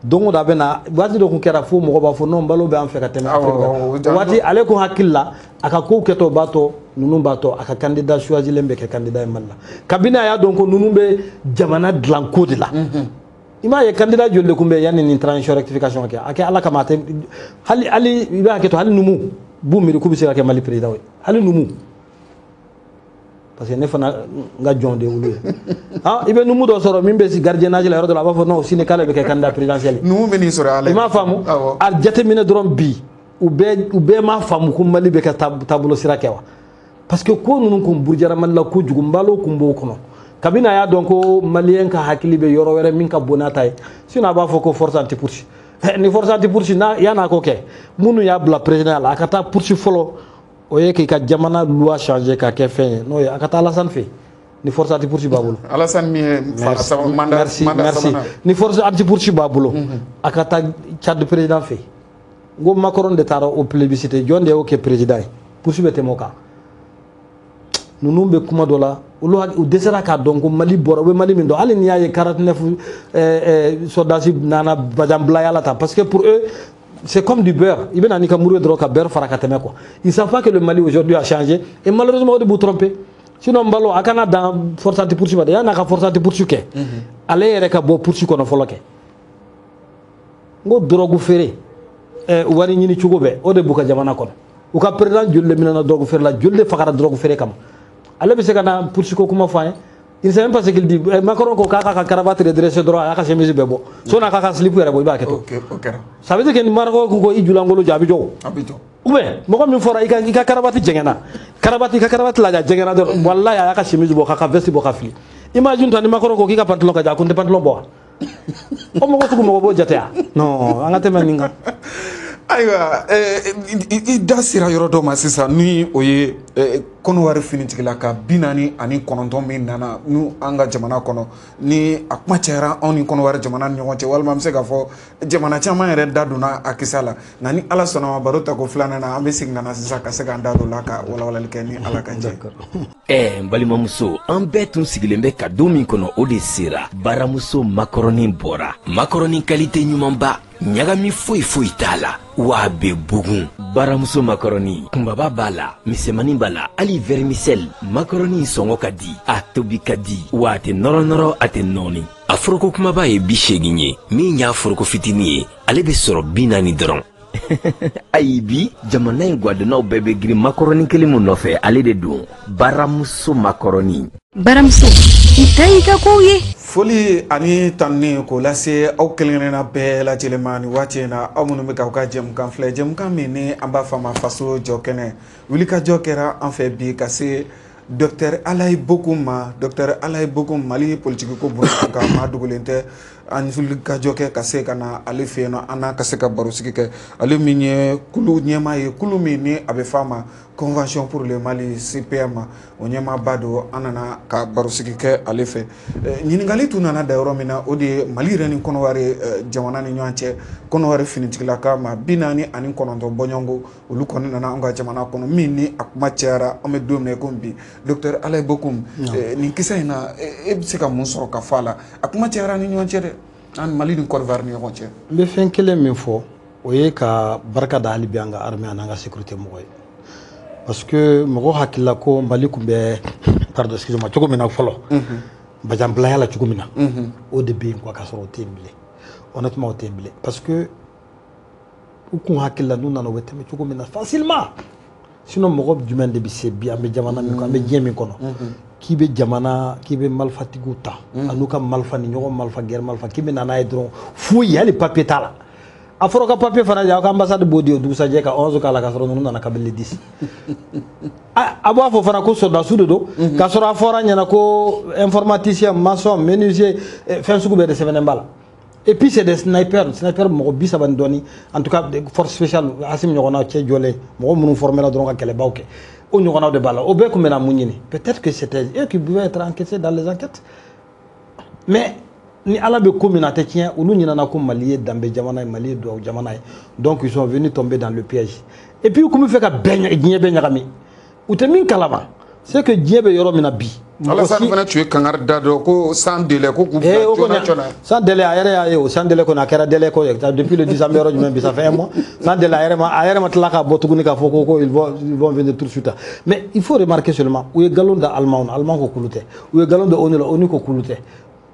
Don o don a bɛ na, waati dɔ kun kɛra fo mɔgɔ b'a fɔ non Nbalo bɛ an fɛ ka tɛmɛ Afiriki kan. Waati ale kun hakili la a ka kow kɛtɔ b'a tɔ ninnu b'a tɔ a ka candidat choisilen bɛ kɛ candidat ye Mali la. Kabini a y'a dɔn ko ninnu bɛ jamana dilan ko de la. I m'a ye candidat joli de kun bɛ yanni nin transition rectification kɛ, a kɛ ala kama a tɛ hali i b'a hakɛ to, hali numu b'u miiri k'u bɛ se ka kɛ Mali président ye, hali numu. Parce que ne fana n ka jɔn de olu ye. Ah, i bɛ numu dɔ sɔrɔ min bɛ gardiennage la yɔrɔ dɔ la, a b'a fɔ non sini k'ale bɛ kɛ candidat présidentiel ye. Numu bɛ nin sɔrɔ ale. I m'a faamu? A jateminɛ dɔrɔn bi, u bɛɛ m'a faamu ko Mali bɛ ka taabolo sira kɛ wa. Parce que ko ninnu kun burujara Mali la kojugu, Nbalo kun b'o kɔnɔ. Kabini a y'a dɔn ko maliyɛn ka hakili bɛ yɔrɔ wɛrɛ min ka bon n'a ta ye, sinon a b'a fɔ ko force anti-putsch. Ni force anti-putsch n'a yan'a ko kɛ, minnu y'a bila président la, a ka taa putsch fɔlɔ. O ye k'i ka jamana loi changer ka kɛ fɛn ye, n'o ye a ka taa Alassane fɛ ni force anti-putsch b'a bolo. Alassane min ye mandat sabanan. Ni force anti-putsch b'a bolo, a ka taa Tchad président fɛ. N ko Macron de taara o plébiscité, jɔn de y'o kɛ président ye? Putsch bɛ tɛmɛ o kan. Ninnu bɛ kuma dɔ la, olu u dɛsɛra k'a dɔn ko Mali bɔra, u bɛ Mali min dɔn. Hali n'i y'a ye 49 soldats nana Bajanbilaya la tan, parce que pour eux c'est comme du beurre. Il vient de ka beurre fara ka tɛmɛ quoi. Ils savent pas que le Mali aujourd'hui a changé et malheureusement o de b'u tromper. Sinon Nbalo a kana dan force anti-putsch ma dɛ, yan'a ka force anti-putsch kɛ, ale yɛrɛ ka bɔ putsch kɔnɔ fɔlɔ kɛ. N ko drogue feere, wari ɲini cogo bɛɛ, o de b'u ka jamana kɔnɔ. U ka président joli de minɛna drogue feere la, joli de fagara drogue feere kama. Ale bɛ se ka na putsch ko kuma fɔ an ye. Il ne sait même pas ce qu'il dit. Macron ko k'a ka cravate redressé dɔrɔn, a y'a ka chemise bɛɛ bɔ. Sɔnni a k'a ka slip yɛrɛ bɔ, i b'a kɛ ten. Ça veut dire que ni Macron ko i julankolo jɔ, a bɛ jɔ o. Ou bien mɔgɔ min fɔra i ka cravate jɛngɛnna, cravate i ka cravate lajɛ a jɛngɛnna dɔrɔn, walahi a y'a ka chemise bɔ k'a ka veste bɔ ka fili. Imagine toi ni Macron ko k'i ka pantalon ka jan, a ko n tɛ pantalon bɔ wa? O mɔgɔ sugu mɔgɔ b'o jate wa? Non, an ka tɛmɛ nin kan. Ayiwa, i da sera yɔrɔ dɔ ma sisan, ni o ye Kɔnɔwari finitigila ka 49 min nana n'u an ka jamana kɔnɔ, ni a kuma cayara anw ni Kɔnɔwari jamana ni ɲɔgɔn cɛ, walima an bɛ se k'a fɔ jamana caman yɛrɛ da donna a kisa la. Nka ni Ala sɔnna ma, baro tako filanan na, an bɛ segin ka na sisan ka se k'an da don la ka walawalali kɛ ni Ala ka jɛ. N balimamuso, an bɛɛ tun sigilen bɛ ka don min kɔnɔ, o de sera. Baramuso makɔrɔni bɔra, makɔrɔni kalite ɲumanba, ɲagami foyi foyi t'a la, wa a bɛ bugun. Baramuso makɔrɔni kunbaba b'a la, misɛmanin b'a la, hali vermicelle. Makɔrɔni sɔngɔ ka di, a tobi ka di, wa a tɛ nɔrɔ nɔrɔ, a tɛ nɔɔni. A foroko kumaba ye 80 ye, min y'a foroko fitinin ye, ale bɛ sɔrɔ 40 dɔrɔn. Ayi bi jamana in gwadonnaw bɛɛ bɛ girin makɔrɔni kelen min nɔfɛ, ale de don baramuso makɔrɔni. Baramuso, i ta y'i ka kow ye. Foli ani tanuni k'o lase aw kelen-kelenna bɛɛ lajɛlen ma nin waati in na, aw minnu bɛ k'aw ka jɛmukan filɛ, jɛmukan min ni an b'a fɔ a ma faso jɔ kɛnɛ. Wulikajɔ kɛra an fɛ bi ka se Docteur Alaye Bocoum ma. Docteur Alaye Bocoum, Mali politique ko bon ka ma dogolen tɛ, an ka jɔ kɛ ka se ka na ale fɛ yen nɔ, an n'a ka se ka barosigi kɛ. Ale min ye kulu ɲɛmaa ye, kulu min ni a bɛ f'a ma Convention pour le Mali, CPM, o ɲɛmaaba don. An nana ka barosigi kɛ ale fɛ. Ɲininkali tun nana da yɔrɔ min na, o de ye Mali yɛrɛ ni Kɔnɔwari jamana ni ɲɔgɔn cɛ. Kɔnɔwari finitigilaka ma 49 bɔɲɔgɔnko, olu kɔni nana an ka jamana kɔnɔ, min ni a kuma cayara. An bɛ don min na i komi bi, docteur Alaye Bocoum, nin kisa in na, e bɛ se ka mun sɔrɔ ka fɔ a la? A kuma cayara ni ɲɔgɔn cɛ dɛ, an Mali ni Côte d'Ivoire ni ɲɔgɔn cɛ. N bɛ fɛn kelen min fɔ, o ye ka barika da hali bi an ka armée ani an ka sécurité mɔgɔ ye, parce que mɔgɔ hakilila ko Mali tun bɛ, pardon, excusez-moi, cogo min na fɔlɔ, bajanbilaya la cogo min na, o de bɛ yen quoi, k'a sɔrɔ o tɛ yen bilen. Honnêtement, o tɛ yen bilen, parce que u kun hakilila n'u nana, u bɛ tɛmɛ cogo min na facilement. Sinon mɔgɔ jumɛn de bɛ se bi, an bɛ jamana min kɔnɔ, an bɛ diɲɛ min kɔnɔ, k'i bɛ jamana, k'i bɛ malifatigiw ta an'u ka malifa ni ɲɔgɔn malifa, guerre malifa, k'i bɛ na n'a ye dɔrɔn, foyi, hali papier t'a la. A fɔra ka papier fana di, aw ka ambassade b'o di, o dugusajɛ ka 11 k'a la, ka sɔrɔ ninnu nana kabini le 10. A b'a fɔ fana ko sɔrɔdasiw de don, k'a sɔrɔ a fɔra ɲɛna ko informaticien, maçon, menuisier, fɛn sugu bɛɛ de sɛbɛnnen b'a la. Et puis c'est des snipers, snipers mɔgɔ 30 ni dɔɔni, en tout cas force spéciale, Assimi ɲɔgɔnna cɛ jɔlen, mɔgɔ minnu formé la dɔrɔn ka kɛlɛbaw kɛ, o ɲɔgɔnnaw de b'a la. O bɛɛ tun bɛna mun ɲini? Peut-être que c'était eux qui pouvaient être enquêtés dans les enquêtes. Mais ni Ala bɛ ko min na, a tɛ tiɲɛ. Olu ɲinana ko Mali ye danbe jamana ye, Mali ye duwawu jamana ye, donc ils sont venus tomber dans le piège. Et puis u kun bɛ fɛ ka bɛɛ, diɲɛ bɛɛ ɲagami. U tɛ min kalama, c'est que diɲɛ bɛ yɔrɔ min na bi. Alassane fana tun ye kangari da dɔ ko sans délai, ko k'u bila joona joona. Sans délai, a yɛrɛ y'a ye o sans délai kɔni, a kɛra délai ko ye depuis le 10. An bɛ yɔrɔ jumɛn bi? Ça fait un mois sans délai. A yɛrɛ ma tila k'a bɔ tuguni k'a fɔ ko ils vont venir tout de suite. Mais il faut remarquer seulement, u ye nkalon da Allemand na, Allemand ko k'olu tɛ. U ye nkalon da ONU la, ONU ko k'olu tɛ,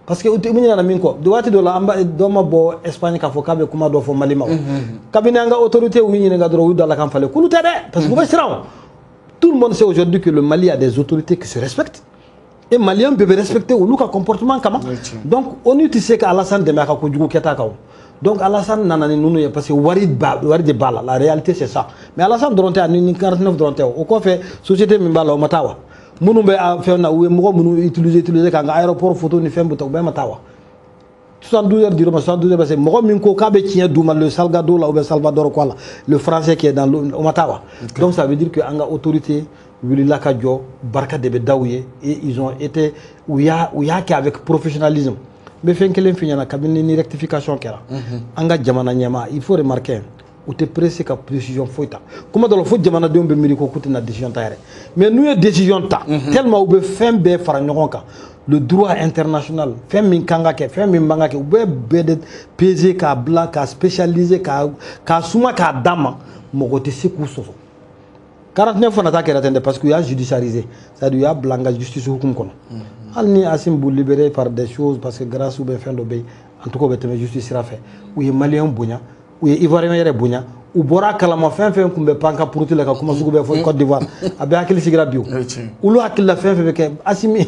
parce que u tɛ ɲinɛna min kɔ. Waati dɔ la, an ba dɔ ma bɔ Espagne k'a fɔ k'a bɛ kuma dɔ fɔ Mali ma. Kabini an ka autorité y'u ɲininka dɔrɔn, u y'u dalakan falen k'olu tɛ dɛ, parce que u bɛ siran o. Tout le monde sait aujourd'hui que le Mali a des autorités qui se respectent et Maliens bɛɛ bɛ respecter olu ka comportement kama. Donc ONU tɛ se ka Alassane dɛmɛ a ka kojugu kɛta kan o. Donc Alassane nana ni ninnu ye parce que wari ba, wari de b'a la. La réalité, c'est ça. Mais Alassane dɔrɔn tɛ, ani ni 49 dɔrɔn tɛ. O kɔfɛ, société min b'a la, o ma taa wa? Minnu bɛ a fɛn na, u ye mɔgɔ minnu utiliser k'an ka aéroport photo ni fɛn bɛɛ ta, u bɛɛ ma taa wa? 72 heures dir'u ma, 72 heures, parce que mɔgɔ min ko k'a bɛ tiɲɛ d'u ma, le Salgado la ou bien Salvador quoi la, le français qui est dans l'eau, o ma taa wa? Donc ça veut dire que an ka autorité wulila ka jɔ, barika de bɛ da u ye, et ils ont été, u y'a kɛ avec professionnalisme. N bɛ fɛn kelen f'i ɲɛna, kabini ni rectification kɛra, an ka jamana ɲɛmaa, il faut remarquer, u tɛ pressé ka décision foyi ta. Kuma dɔ la, fo jamanadenw bɛ miiri ko k'u tɛna décision ta yɛrɛ. Mais n'u ye décision ta, tellement u bɛ fɛn bɛɛ fara ɲɔgɔn kan, le droit international, fɛn min kan ka kɛ, fɛn min man ka kɛ, u bɛ bɛɛ de peser k'a bila, k'a spécialiser, k'a suma, k'a d'a ma, mɔgɔ tɛ se k'u sɔsɔ. 49 fana ta kɛra ten dɛ, parce que u y'a judiciarisé, c'est-à-dire u y'a bila an ka justice hukumu kɔnɔ. Hali ni Assimi b'u libéré par des choses, parce que grâce ou bien fɛn dɔ bɛ yen, en tout cas u bɛ tɛmɛ justice sira fɛ. U ye Maliyɛn bonya, u ye Ivoirien yɛrɛ bonya, u bɔra a kalama fɛn fɛn tun bɛ pan ka puruti la ka kuma sugu bɛɛ fɔ Côte d'Ivoire, a bɛɛ hakili sigira bi. O olu hakili la, fɛn fɛn bɛ kɛ Assimi,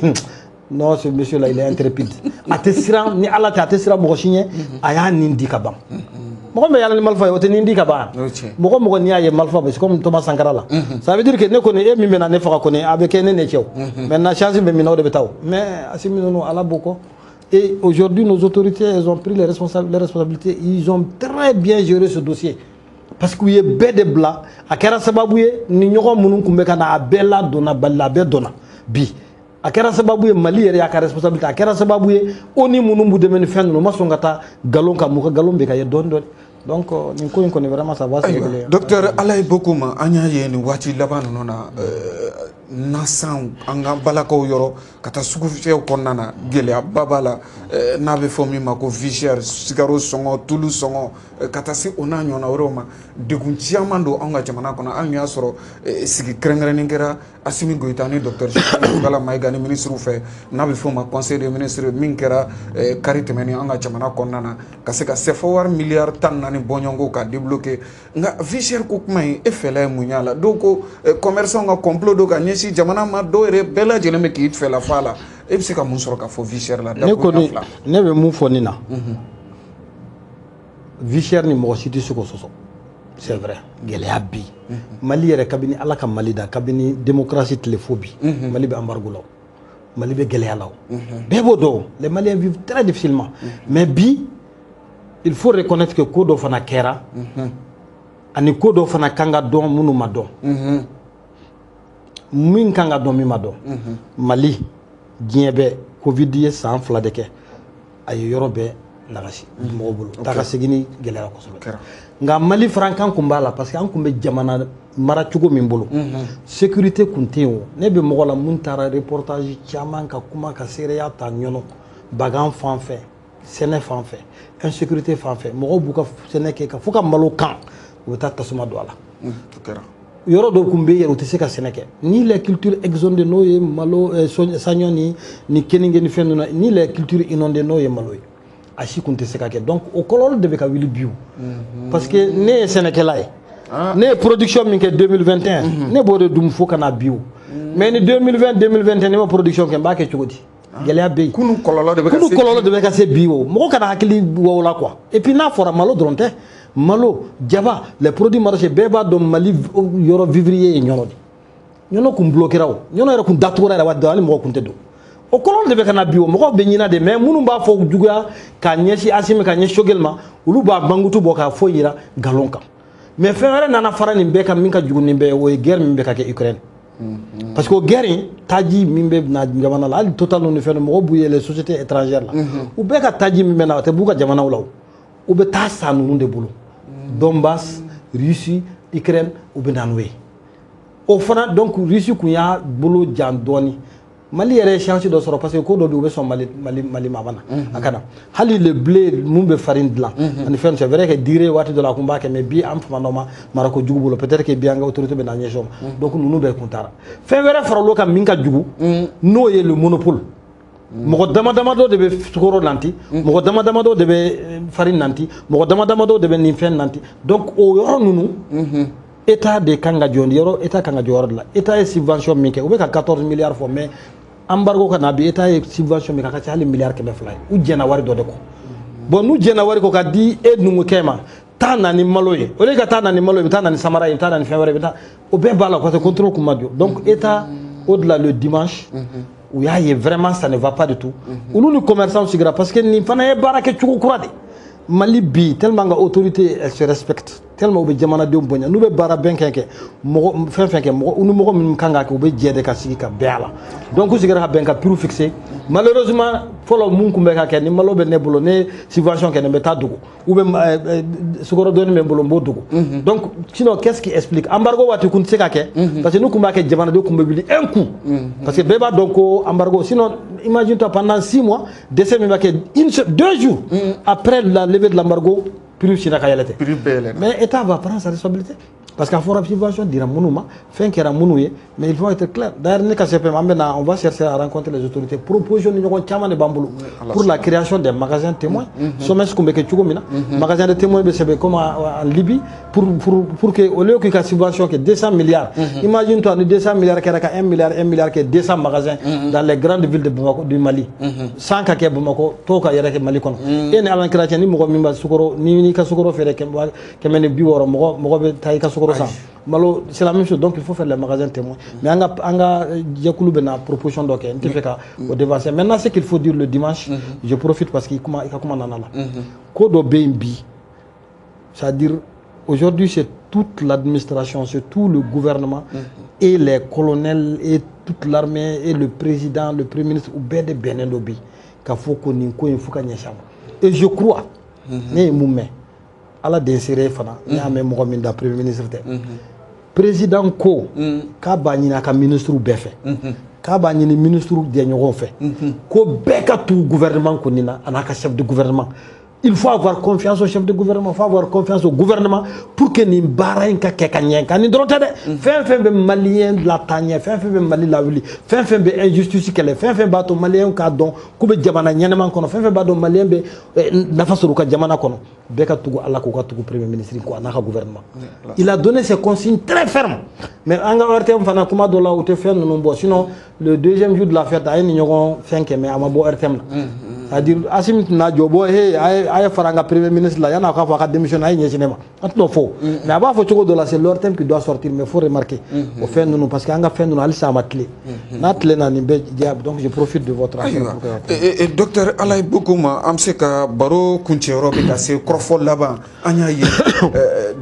non, ce monsieur là, il est intrépide. A tɛ siran ni Ala tɛ, a tɛ siran mɔgɔ si ɲɛ. A y'a nin di ka ban. Mɔgɔ min bɛ yala ni marifa ye, o tɛ nin di ka ban. Mɔgɔ mɔgɔ n'i y'a ye marifa bɛ, c'est comme Thomas Sankara la. Ça veut dire que ne kɔni, e min bɛ na ne faga kɔni, a bɛ kɛ ne ne cɛ o. Maintenant chance bɛ min na, o de bɛ taa o. Mais Assimi ninnu, Ala b'o kɔ. Et aujourd'hui, nos autorités, elles ont pris les responsabilités. Ils ont très bien géré ce dossier, parce que u ye bɛɛ de bila. A kɛra sababu ye ni ɲɔgɔn minnu tun bɛ ka na, a bɛɛ ladonna bali la, a bɛɛ dɔnna bi. A kɛra sababu ye Mali yɛrɛ y'a ka responsabilité. A kɛra sababu ye ONU minnu b'u dɛmɛ ni fɛn ninnu, u ma sɔn ka taa nkalon kan, m'u ka nkalon bɛ ka ye dɔɔni dɔɔni. Donc nin ko in kɔni, vraiment, ça va se régler. Docteur Alaye Bocoum, an y'a ye nin waati laban ninnu na, nasanw, an ka balakaw yɔrɔ ka taa sugufiyɛw kɔnɔna na, gɛlɛyaba b'a la, n'a bɛ fɔ min ma ko vie chère, sukaro sɔngɔ, tulu sɔngɔ, ka taa se o n'a ɲɔgɔnna wɛrɛw ma. Degun caman don anw ka jamana kɔnɔ. Hali y'a sɔrɔ sigi kɛrɛnkɛrɛnnen kɛra Assimi Goïta ni docteur Choguel Maïga ni ministre fɛ, n'a bɛ fɔ o ma conseil des ministres, min kɛra kari tɛmɛnen an ka jamana kɔnɔna na, ka se ka CFA wari miliyari 14 bɔɲɔgɔnko ka débloquer. Nka vie chère ko kuma in, e fɛla ye mun y'a la? Dɔw ko commerçant ka complot don ka ɲɛsin jamana ma, dɔw yɛrɛ bɛɛ lajɛlen bɛ k'i fɛla fɔ a la. E bɛ se ka mun sɔrɔ ka fɔ vie chère la? Ne kɔni, ne bɛ mun fɔ nin na, vie chère ni mɔgɔ si tɛ se k'o sɔsɔ. C'est vrai, gɛlɛya bi Mali yɛrɛ, kabini Ala ka Mali da, kabini démocratie tile fo bi, Mali bɛ embargo la, Mali bɛ gɛlɛya la, bɛɛ b'o dɔn. Les Maliens vivent très difficilement, mais bi il faut reconnaître que ko dɔ fana kɛra ani ko dɔ fana kan ka dɔn minnu ma dɔn, min kan ka dɔn, min ma dɔn. Mali, diɲɛ bɛɛ, Covid ye san 2 de kɛ, a ye yɔrɔ bɛɛ nagasi mɔgɔw bolo, taa ka segin ni gɛlɛyara kosɛbɛ. Nka Mali farankan kun b'a la, parce que an kun bɛ jamana mara cogo min bolo, sécurité kun tɛ yen. O ne bɛ mɔgɔ la mun taara reportage caman ka kuma ka seereya ta Ɲɔnɔ, bagan fan fɛ, sɛnɛ fan fɛ, insécurité fan fɛ, mɔgɔw b'u ka sɛnɛ kɛ ka fo ka malo kan, u bɛ taa tasuma don a la. Yɔrɔ dɔw kun bɛ yen, u tɛ se ka sɛnɛ kɛ, ni les cultures exondées, n'o ye malo, saɲɔ ni keninge ni fɛn ninnu, ni les cultures inondées, n'o ye malo ye, a si kun tɛ se ka kɛ. Donc o kɔlɔlɔ de bɛ ka wuli bi, o parce que ne ye sɛnɛkɛla ye, ne ye production min kɛ 2021, ne b'o de dun fo ka na bi. O mais ni 2020, 2021, ne ma production kɛ, n b'a kɛ cogo di? Gɛlɛya bɛ yen. Kunu kɔlɔlɔ de bɛ ka se, kunu kɔlɔlɔ de bɛ ka se bi. O mɔgɔ kana hakili bɔ o la quoi. Et puis n'a fɔra malo dɔrɔn tɛ, malo, jaba, les produits maraîchers, bɛɛ b'a dɔn Mali yɔrɔ vivrier ye Ɲɔnɔ de. Ɲɔnɔ kun bloquera, o Ɲɔnɔ yɛrɛ kun datugura yɛrɛ waati dɔ, hali mɔgɔ kun tɛ don. O kɔlɔlɔ de bɛ ka na bi. O mɔgɔw bɛ ɲina de, mais minnu b'a fɔ juguya k'a ɲɛsin Asimi, ka ɲɛsin Choguel ma, olu b'a mankutu bɔ k'a fɔ yira nkalon kan. Mais fɛn wɛrɛ nana fara nin bɛɛ kan min ka jugu nin bɛɛ ye, o ye guerre min bɛ ka kɛ Ukraine, parce que o guerre in, taji min bɛ na jamana la, hali Total ni fɛn, mɔgɔw b'u ye les sociétés étrangères la, u bɛɛ ka taji min bɛ na, o tɛ b'u ka jamanaw la, o u bɛ taa san ninnu de bolo, Donbass, Russie, Ukraine, u bɛ na n'o ye. O fana, donc Russie kun y'a bolo jan dɔɔni. Mali yɛrɛ ye chance dɔ sɔrɔ, parce que ko dɔ bɛ yen, u bɛ sɔn Mali ma, a ma na a ka na hali le blé mun bɛ farine dilan ani fɛn. C'est vrai que durée waati dɔ la a kun b'a kɛ, mais bi an fama dɔ ma marako jugu bolo, peut-être que bi an ka autorité bɛ na ɲɛsin o ma. Donc ninnu bɛɛ kun taara. Fɛn wɛrɛ faral'o kan min ka jugu, n'o ye le monopole. Mɔgɔ dama dama dɔ de bɛ sukaro nanti, mɔgɔ dama dama dɔ de bɛ farine nanti, mɔgɔ dama dama dɔ de bɛ nin fɛn nanti. Donc o yɔrɔ ninnu, État de kan ka jɔ yɔrɔ, État kan ka jɔ yɔrɔ de la. État ye subvention min kɛ, u bɛ ka 14 milliards fɔ, mais embargo ka na bi, État ye subvention min kɛ, a ka ca hali miliyari 200 ye. U jɛnna wari dɔ de kɔ. Bon, n'u jɛnna wari kɔ ka di e numukɛ ma, taa na ni malo ye, au lieu ka taa na ni malo ye, i bɛ taa na ni samara ye, i bɛ taa na ni fɛn wɛrɛ ye, i bɛ taa o bɛɛ b'a la, parce que contrôle kun ma jɔ. Donc État, au delà, le dimanche, u y'a ye vraiment ça ne va pas du tout. Olu ni commerçant sigira, parce que nin fana ye baara kɛ cogo kura de. Mali bi, tellement ka autorité, elle se respecte tellement, u bɛ jamanadenw bonya, n'u bɛ baara bɛn kɛ mɔgɔ fɛn fɛn kɛ, mɔgɔ u ni mɔgɔ minnu kan ka kɛ, u bɛ jɛ de ka sigi ka bɛn a la. Donc u sigira ka bɛn ka prix fixé. Malheureusement, fɔlɔ mun kun bɛ ka kɛ, ni malo bɛ ne bolo, ne subvention kɛ, ne bɛ taa dogo, ou bien sukaro dɔɔni bɛ n bolo, n b'o dogo. Donc sinon, qu'est-ce qui explique embargo waati kun tɛ se ka kɛ? Parce que n'u kun b'a kɛ, jamanadenw kun bɛ wuli un coup, parce que bɛɛ b'a dɔn ko embargo. Sinon, imagine toi, pendant 6 mois, dɛsɛ min b'a kɛ, une seule, 2 jours après la levée de l'embargo, prix sera ka yɛlɛ ten. Prix bɛɛ yɛlɛnna. Mais État va prendre sa responsabilité, parce qu'a fɔra subvention dira minnu ma, fɛn kɛra minnu ye, mais il faut être clair. D'ailleurs, ne ka CPM, an bɛ na, on va chercher à rencontrer les autorités. Proposition ni ɲɔgɔn caman de b'an bolo pour la création des magasins témoins. SOMES kun bɛ kɛ cogo min na, magasin de témoins bɛ sɛbɛn comme en Libye, pour que au lieu k'i ka subvention kɛ 200 milliards, imagine toi ni 200 milliards kɛra ka 1 milliard, 1 milliard kɛ 200 magasins dans les grandes villes de Bamako, du Mali, 100 ka kɛ Bamako, tɔw ka yɛrɛ kɛ Mali kɔnɔ. E ni Ala kira cɛ, ni mɔgɔ min b'a sukaro ni ka sukaro feere 160, mɔgɔ bɛ taa i ka sukaro san. Malo, c'est la même chose. Donc il faut faire les magasins témoins, mais an ka jɛkulu bɛ na proposition dɔ kɛ, n tɛ fɛ ka o devancer. Maintenant, ce qu'il faut dire, le dimanche, je profite parce que i kuma, i ka kuma nana la, ko dɔ bɛ yen bi, c'est-à-dire aujourd'hui, c'est toute l'administration, c'est tout le gouvernement et les colonels et toute l'armée et le président, le premier ministre, u bɛɛ de bɛnnen dɔ bi ka fɔ ko nin ko in fo ka ɲɛsin a ma. Et je crois, ne ye mun mɛn, Ala den seere fana, ne y'a mɛn mɔgɔ min da, premier ministre tɛ, président ko k'a b'a ɲini a ka ministre bɛɛ fɛ, k'a b'a ɲini ministre jɛɲɔgɔnw fɛ, ko bɛɛ ka tugu gouvernement kɔni na, a n'a ka chef de gouvernement. Il faut avoir confiance au chef de gouvernement, il faut avoir confiance au gouvernement pour que nin baara in ka kɛ ka ɲɛ. Ka nin dɔrɔn tɛ dɛ, fɛn fɛn bɛ malien lataa ɲɛ, fɛn fɛn bɛ Mali lawuli, fɛn fɛn bɛ injustice kɛlɛ, fɛn fɛn b'a to malien k'a dɔn k'u bɛ jamana ɲɛnama kɔnɔ, fɛn fɛn b'a dɔn malien bɛ nafa sɔrɔ u ka jamana kɔnɔ, bɛɛ ka tugu Ala k'u ka tugu premier ministre kɔ, a n'a ka gouvernement. Il a donné ses consignes très fermes. Mais an ka RTM fana, kuma dɔ la, u tɛ fɛn ninnu bɔ. Sinon, le deuxième jour de la fête, a ye nin ɲɔgɔn fɛn kɛ, mais a ma bɔ RTM na. C'est-à-dire Assimi tɛna jɔ bɔ hey a ye fara an ka premier ministre la yan'a k'a fɔ a ka démissionner a ye ɲɛsin ne ma an tɛn'o fɔ mais a b'a fɔ cogo dɔ la c'est leur thème qui doit sortir mais faut remarquer o fɛn ninnu parce que an ka fɛn ninnu halisa a ma tile n'a tilenna nin bɛɛ diya donc je profite de votre ayiwa docteur Alaye Bocoum an bɛ se ka baro kuncɛyɔrɔ bɛ ka se kɔrɔfɔ laban an y'a ye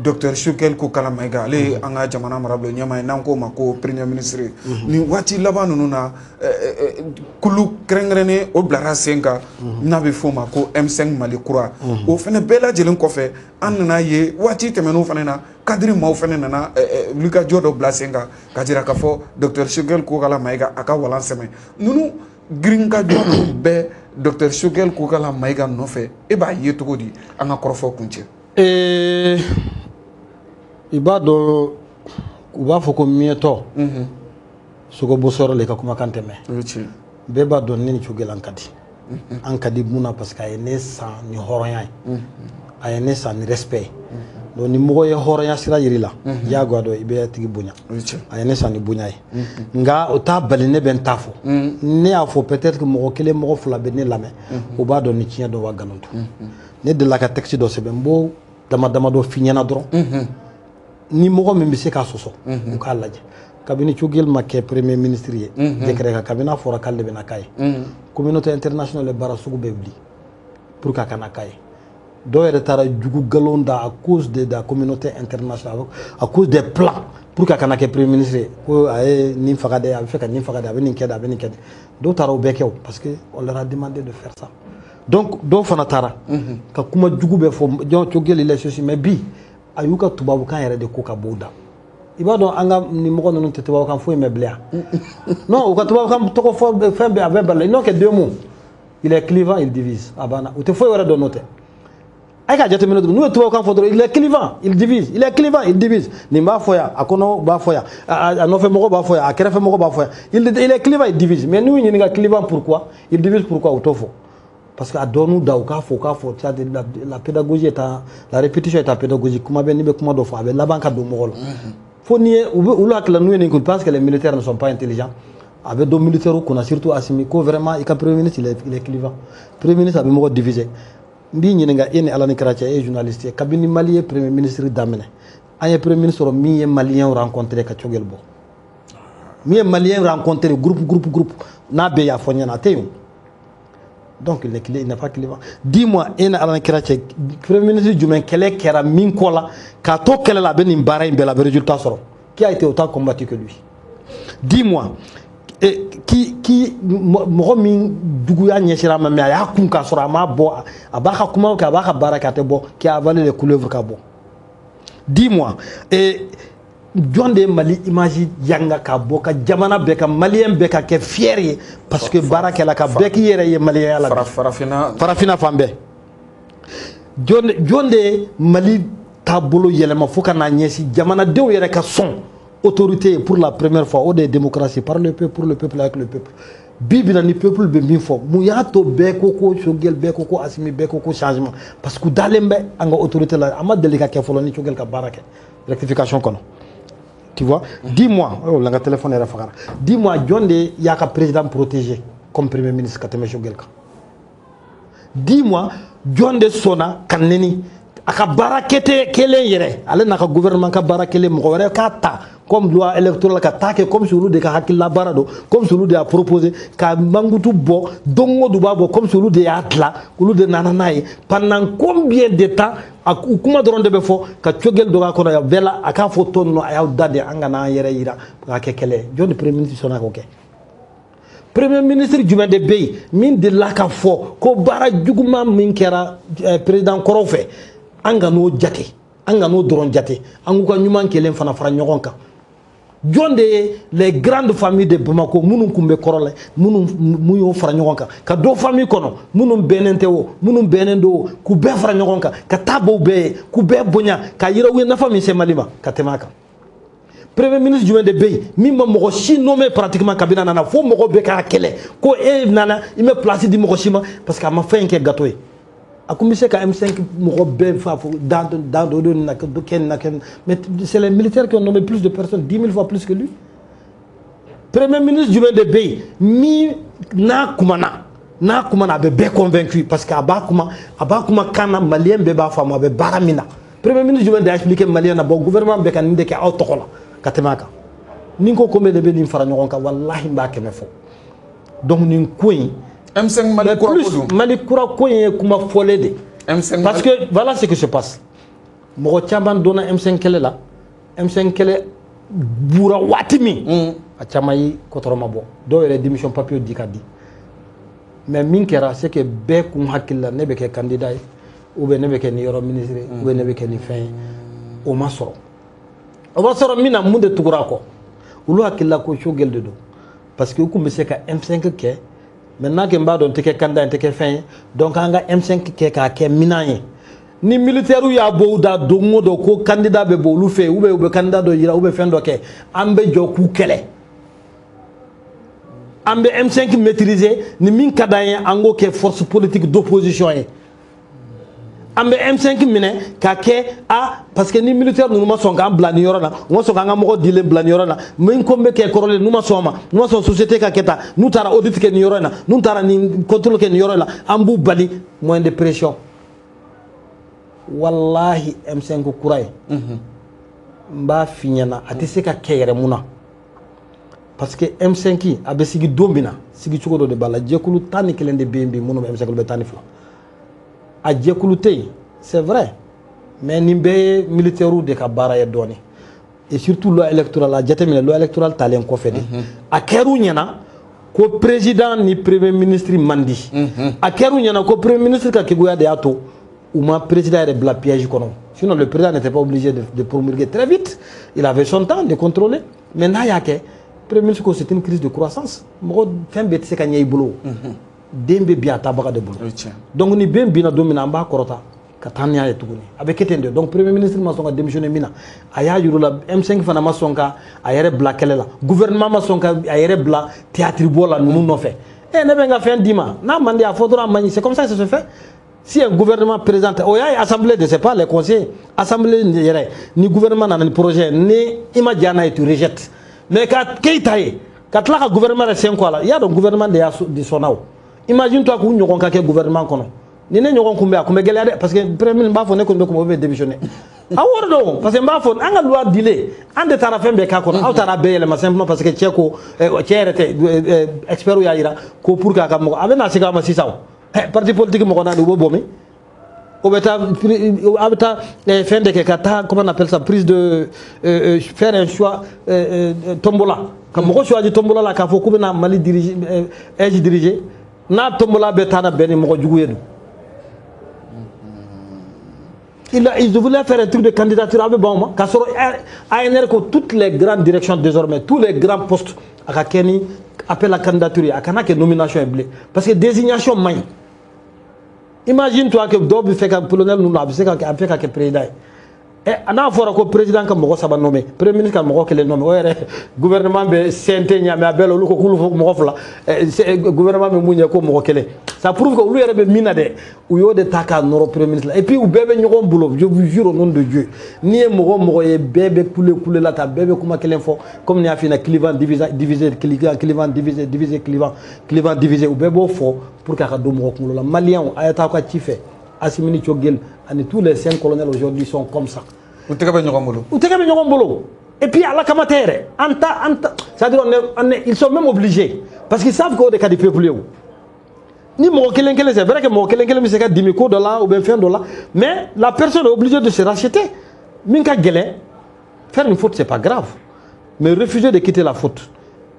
docteur Choguel Kokalla Maïga ale ye an ka jamana marabolo ɲɛmaa ye n'an k'o ma ko premier ministre nin waati laban ninnu na kulu kɛrɛnkɛrɛnnen o bilara sen kan n'a bɛ f'o ma ko M5 Mali kura o fana bɛɛ lajɛlen kɔfɛ an nana ye waati tɛmɛnenw fana na cadre maaw fana nana wulikajɔ dɔ bila sen kan ka jira k'a fɔ docteur Choguel Kokalla Maïga a ka walan sɛmɛ ninnu girinkajɔ ninnu bɛɛ docteur Choguel Kokalla Maïga nɔfɛ e b'a ye cogo di an ka kɔrɔfɔ kuncɛ. I b'a dɔn u b'a fɔ ko miɲɛtɔ sogobosɔrɔ le ka kumakan tɛ mɛn bɛɛ b'a dɔn ne ni Choguel an ka di an ka di mun na parce que a ye ne san ni hɔrɔnya ye a ye ne san ni respect ye donc ni mɔgɔ ye hɔrɔnya sira yir'i la diyagoya dɔn i bɛ tigi bonya a ye ne san ni bonya ye nka o t'a bali ne bɛ n ta fɔ ne y'a fɔ peut-être que mɔgɔ kelen mɔgɔ fila bɛ ne lamɛn o b'a dɔn ni tiɲɛ dɔn wa nkalon don ne delila ka texte dɔ sɛbɛn n b'o dama damadɔ f'i ɲɛna dɔrɔn ni mɔgɔ min bɛ se k'a sɔsɔ u k'a lajɛ kabini Choguel ma kɛ premier ministre ye décret kan kabini a fɔra k'ale de bɛna k'a ye communauté internationale ye baara sugu bɛɛ wuli pour que a kana k'a ye dɔw yɛrɛ taara jugu galon da à cause de la communauté internationale à cause des plans pour que a kana kɛ premier ministre ye ko a ye nin faga dɛ a bɛ fɛ ka nin faga dɛ a bɛ nin kɛ dɛ a bɛ nin kɛ dɛ dɔw taara o bɛɛ kɛ o parce que on leur a demandé de faire ça donc dɔw fana taara ka kuma jugu bɛɛ fɔ jɔn Choguel il est ceci mais bi a y'u ka tubabukan yɛrɛ de ko ka b'o da i b'a dɔn an ka nin mɔgɔ ninnu tɛ tubabukan foyi mɛn bilen non u ka tubabukan tɔgɔ fɔ fɛn bɛɛ a bɛɛ bala ils n'ont que deux mots il est clivant il divise a banna u tɛ foyi wɛrɛ dɔn n'o tɛ a ye ka jateminɛ dɔrɔn n'u ye tubabukan fɔ dɔrɔn il est clivant il divise il est clivant il divise nin b'a fɔ yan a kɔnɔ b'a fɔ yan a nɔfɛ mɔgɔ b'a fɔ yan a kɛrɛfɛ mɔgɔ b'a fɔ yan il est clivant il divise mais n'u ɲininka clivant pourquoi il divise pourquoi u t'o fɔ parce que a dɔn da u k'a fɔ u k'a fɔ la pédagogie est la répétition est pédagogie kuma bɛ n'i bɛ kuma dɔ fɔ a bɛ laban ka don mɔgɔ la fo n'i ye u bɛ olu hakili la n'u ye nin kɛ ils pensent que les militaires ne sont pas intelligents a bɛ don militaires kunna surtout Assimi ko vraiment i ka premier ministre il est clivant premier ministre a bɛ mɔgɔ diviser n b'i ɲininka e ni Ala ni kira cɛ e ye journaliste ye kabini Mali ye premier ministre daminɛ an ye premier ministre sɔrɔ min ye maliyɛnw rencontré ka Choguel bɔ min ye maliyɛn rencontré groupe groupe groupe n'a bɛɛ y'a fɔ n ɲɛna a tɛ yen donc il n'est pas clivant dis-moi e ni Ala ni kira cɛ premier ministre jumɛn kɛlɛ kɛra min kɔ la k'a to kɛlɛ la a bɛ nin baara in bɛɛ la a bɛ résultat sɔrɔ qui a été autant combattu que lui dis-moi qui mɔgɔ min juguya ɲɛsira a ma mais a y'a kun k'a sɔrɔ a m'a bɔ a b'a ka kumaw kɛ a b'a ka baara kɛ a tɛ bɔ qui a avalé les couleuvres ka bɔ dis-moi jɔn de ye Mali image yanga ka bɔ ka jamana bɛɛ ka maliyɛn bɛɛ ka kɛ fier ye parce que baara kɛla ka bɛɛ k'i yɛrɛ ye maliyɛnya la farafinna fan bɛɛ jɔn de ye Mali taabolo yɛlɛma fo ka n'a ɲɛsin jamanadenw yɛrɛ ka sɔn autorité pour la première fois o de ye démocratie par le peuple pour le peuple avec le peuple bi bi na ni peuple bɛ min fɔ mun y'a to bɛɛ ko ko Choguel bɛɛ ko ko Assimi bɛɛ ko ko changement parce que dalen bɛ an ka autorité la a ma deli ka kɛ fɔlɔ ni Choguel ka baara kɛ rectification kɔnɔ tu vois dis-moi oh la téléphone yɛrɛ fagara dis-moi jɔn de y'a ka président protégé comme premier ministre ka tɛmɛ Choguel kan dis-moi jɔn de sɔnna ka nɛni a ka baara kɛtɛ kelen yɛrɛ ale n'a ka gouvernement ka baara kelen mɔgɔ wɛrɛ k'a ta comme loi électorale ka taa kɛ comme si olu de ka hakilila baara don comme si olu de y'a proposé ka mankutu bɔ don o don b'a bɔ comme si olu de y'a dilan olu de nana n'a ye pendant combien de temps a kuma dɔrɔn de bɛ fɔ ka Choguel dɔ k'a kɔnɔ yan bɛɛ la a k'a fɔ tɔ ninnu a y'aw da de an kana an yɛrɛ yira k'a kɛ kɛlɛ ye jɔn de premier ministre sɔnna k'o kɛ premier ministre jumɛn de bɛ yen min delila ka fɔ ko baara juguman min kɛra président kɔrɔw fɛ an ka n'o jate an ka n'o dɔrɔn jate an k'u ka ɲuman kelen fana fara ɲɔgɔn kan jɔn de ye les grandes familles de Bamako minnu tun bɛ kɔrɔ la minnu mun y'o fara ɲɔgɔn kan ka dɔ famille kɔnɔ minnu bɛnnen tɛ o minnu bɛnnen don o k'u bɛɛ fara ɲɔgɔn kan ka taa bɔ u bɛɛ ye k'u bɛɛ bonya ka yira u ye nafa min se Mali ma ka tɛmɛ a kan premier ministre jumɛn de bɛ yen min ma mɔgɔ si nommé pratiquement kabini a nana fo mɔgɔ bɛɛ k'a kɛlɛ ko e nana i ma place di mɔgɔ si ma parce que a ma fɛn in kɛ gâteau ye a kun bɛ se ka M5 mɔgɔ bɛɛ fa fɔ dan dan dɔ nin na kɛ nin na kɛ mais c'est les militaires qui ont nommé plus de personnes 10 000 fois plus que lui. Premier ministre jumɛn de bɛ yen min n'a kumana N'a kuma na a bɛ bɛɛ convaincu parce que a b'a kuma kan na malien bɛɛ b'a faamu a bɛ baara min na. Premier ministre jumɛn de y'a expliqué malien na bon gouvernement bɛ ka nin de kɛ aw tɔgɔ la ka tɛmɛ a kan. Ni ko combien de bɛ nin fara ɲɔgɔn kan walahi n b'a kɛmɛ fɔ. Donc nin ko in. M5 Mali kura ko don. Mali kura ko in ye kuma fɔlen de. M5 parce que voilà ce qui se passe. Mɔgɔ caman donna M5 kɛlɛ la. M5 kɛlɛ bura waati min. A caman ye kɔtɔrɔma bɔ. Dɔw yɛrɛ démission papier di ka di. Mais min kɛra c'est que bɛɛ kun hakili la ne bɛ kɛ candidat ye ou bien ne bɛ kɛ nin yɔrɔ ministre ou bien ne bɛ kɛ nin fɛn ye. O ma sɔrɔ. O ma sɔrɔ min na mun de tugura a kɔ. Olu hakili la ko Choguel de don. Parce que u kun bɛ se ka M5 kɛ. Maintenant que n b'a dɔn n tɛ kɛ candidat n tɛ kɛ fɛn ye donc an ka M5 kɛ k'a kɛ minan ye. Ni militaire y'a bɔ u da don o don ko candidat bɛ bɔ olu fɛ yen ou bien u bɛ candidat dɔ yira ou bien fɛn dɔ kɛ an bɛ jɔ k'u kɛlɛ. An bɛ M5 maîtriser ni min ka d'an ye an k'o kɛ force politique d'opposition ye. An bɛ M5 minɛ k'a kɛ a parce que ni militaire ninnu ma sɔn k'an bila nin yɔrɔ la u ma sɔn k'an ka mɔgɔ dilen bila nin yɔrɔ la min ko bɛ kɛ kɔrɔlen n'u ma sɔn a ma n'u ma sɔn société ka kɛ tan n'u taara audit kɛ nin yɔrɔ in na n'u taara nin contrôle kɛ nin yɔrɔ in la an b'u bali moyen de pression. Wallahi M5 kura ye n b'a f'i ɲɛna a tɛ se ka kɛ yɛrɛ mun na. Parce que M5 a bɛ sigi don min na sigi cogo dɔ de b'a la jɛkulu 11 de bɛ yen bi minnu bɛ M5 bɛ 12. A jɛkulu tɛ yen c'est vrai mais nin bɛɛ ye militaires de ka baara ye dɔɔnin et surtout loi électorale a jateminɛ loi électorale talen kɔfɛ de a kɛr'u ɲɛna ko président ni premier ministre man di a kɛr'u ɲɛna ko premier ministre ka keguya de y'a to u ma président yɛrɛ bila piège kɔnɔ. Sinon le président n'était pas obligé de promulguer très vite, il avait son temps de contrôler. Mais n'a y'a kɛ premier ministre ko c'est une crise de croissance mɔgɔ fɛn bɛɛ tɛ se ka ɲɛ i bolo. Den bɛ bin a tabaga de bolo. Donc ni ben binna don min na an b'a kɔrɔta ka taa n'a ye tuguni a bɛ kɛ ten de. Donc premier ministre ma sɔn ka démissionner min na a y'a yir'u la M5 fana ma sɔn ka a yɛrɛ bila kɛlɛ la gouvernement ma sɔn ka a yɛrɛ bila théâtre bɔ la ninnu nɔfɛ. Ne bɛ n ka fɛn d'i ma n'a man di a fɔ dɔrɔn a man ɲi c'est comme ça que ça se fait. Si un gouvernement présente o y'a ye assemblée de c'est pas les conseillers assemblée yɛrɛ ni gouvernement nana ni projet ni i ma diya n'a ye tu rejettes mais ka kɛ i ta ye ka tila ka gouvernement yɛrɛ sen kɔ a la i y'a dɔn gouvernement de y'a sɔnna o. Imagine-toi k'u ɲɔgɔn ka kɛ gouvernement kɔnɔ ni ne ɲɔgɔn kun bɛ a kun bɛ gɛlɛya dɛ parce que premier ministre b'a fɔ ne kɔni bɛ kuma o bɛ démissionner a wɔri don parce que n b'a fɔ an ka loi dilen an de taara fɛn bɛɛ k'a kɔnɔ aw taara bɛɛ yɛlɛma simplement parce que cɛ ko cɛ yɛrɛ tɛ expert y'a jira ko pour que a ka mɔgɔ a bɛ na segin a ma sisan o parti politique mɔgɔ naani u bɛ bɔ min o bɛ taa a bɛ taa fɛn de kɛ ka taa comment on appelle ça prise de faire un choix tombola ka mɔgɔ choisi tombola la k'a fɔ k'u bɛna Mali diriger AIGE diriger n'a tombola bɛ taa na bɛn ni mɔgɔ jugu ye dun. Il voulait faire un truc de candidature a bɛ ban o ma k'a sɔrɔ ANR ko toutes les grandes directions désormais tous les grands postes a ka kɛ ni appel à candidature ye a kana kɛ nomination ye bilen parce que désignation man ɲi. Imagine toi que dɔw bɛ fɛ ka colonel ninnu a bɛ se ka kɛ a bɛ fɛ ka kɛ président ye. N'a fɔra ko président ka mɔgɔ 3 nommé premier ministre ka mɔgɔ 1 nommé o yɛrɛ gouvernement bɛ CNT ɲɛ mais a bɛɛ la olu ko k'olu fɔ mɔgɔ 2 gouvernement bɛ mun ɲɛ ko mɔgɔ 1 ça prouve que olu yɛrɛ bɛ min na dɛ u y'o de ta k'a nɔrɔ premier ministre la et puis u bɛɛ bɛ ɲɔgɔn bolo je vous jure au nom de Dieu n'i ye mɔgɔ mɔgɔ ye bɛɛ bɛ kule kule la tan bɛɛ bɛ kuma kelen fɔ comme ni y'a f'i ɲɛna clivant divisé divisé clivant divisé divisé clivant clivant divisé u bɛɛ b'o fɔ pour que a ka don mɔgɔ kunkolo la. Maliyɛnw a ye taa aw ka ci fɛ Assimi ni Choguel ani tous les 5 colonels aujourd'hui sont comme ça. U tɛgɛ bɛ ɲɔgɔn bolo. U tɛgɛ bɛ ɲɔgɔn bolo. Et puis ala kama tɛ yɛrɛ an ta c'est-à-dire ils sont même obligés parce qu'ils savent qu'o de ka di peuple ye o. Ni mɔgɔ kelen kelen c'est vrai que mɔgɔ kelen kelen bɛ se ka dimi ko dɔ la ou bien fɛn dɔ la mais la personne est obligée de se racheter. Min ka gɛlɛn faire une faute c'est pas grave mais refuser de quitter la faute.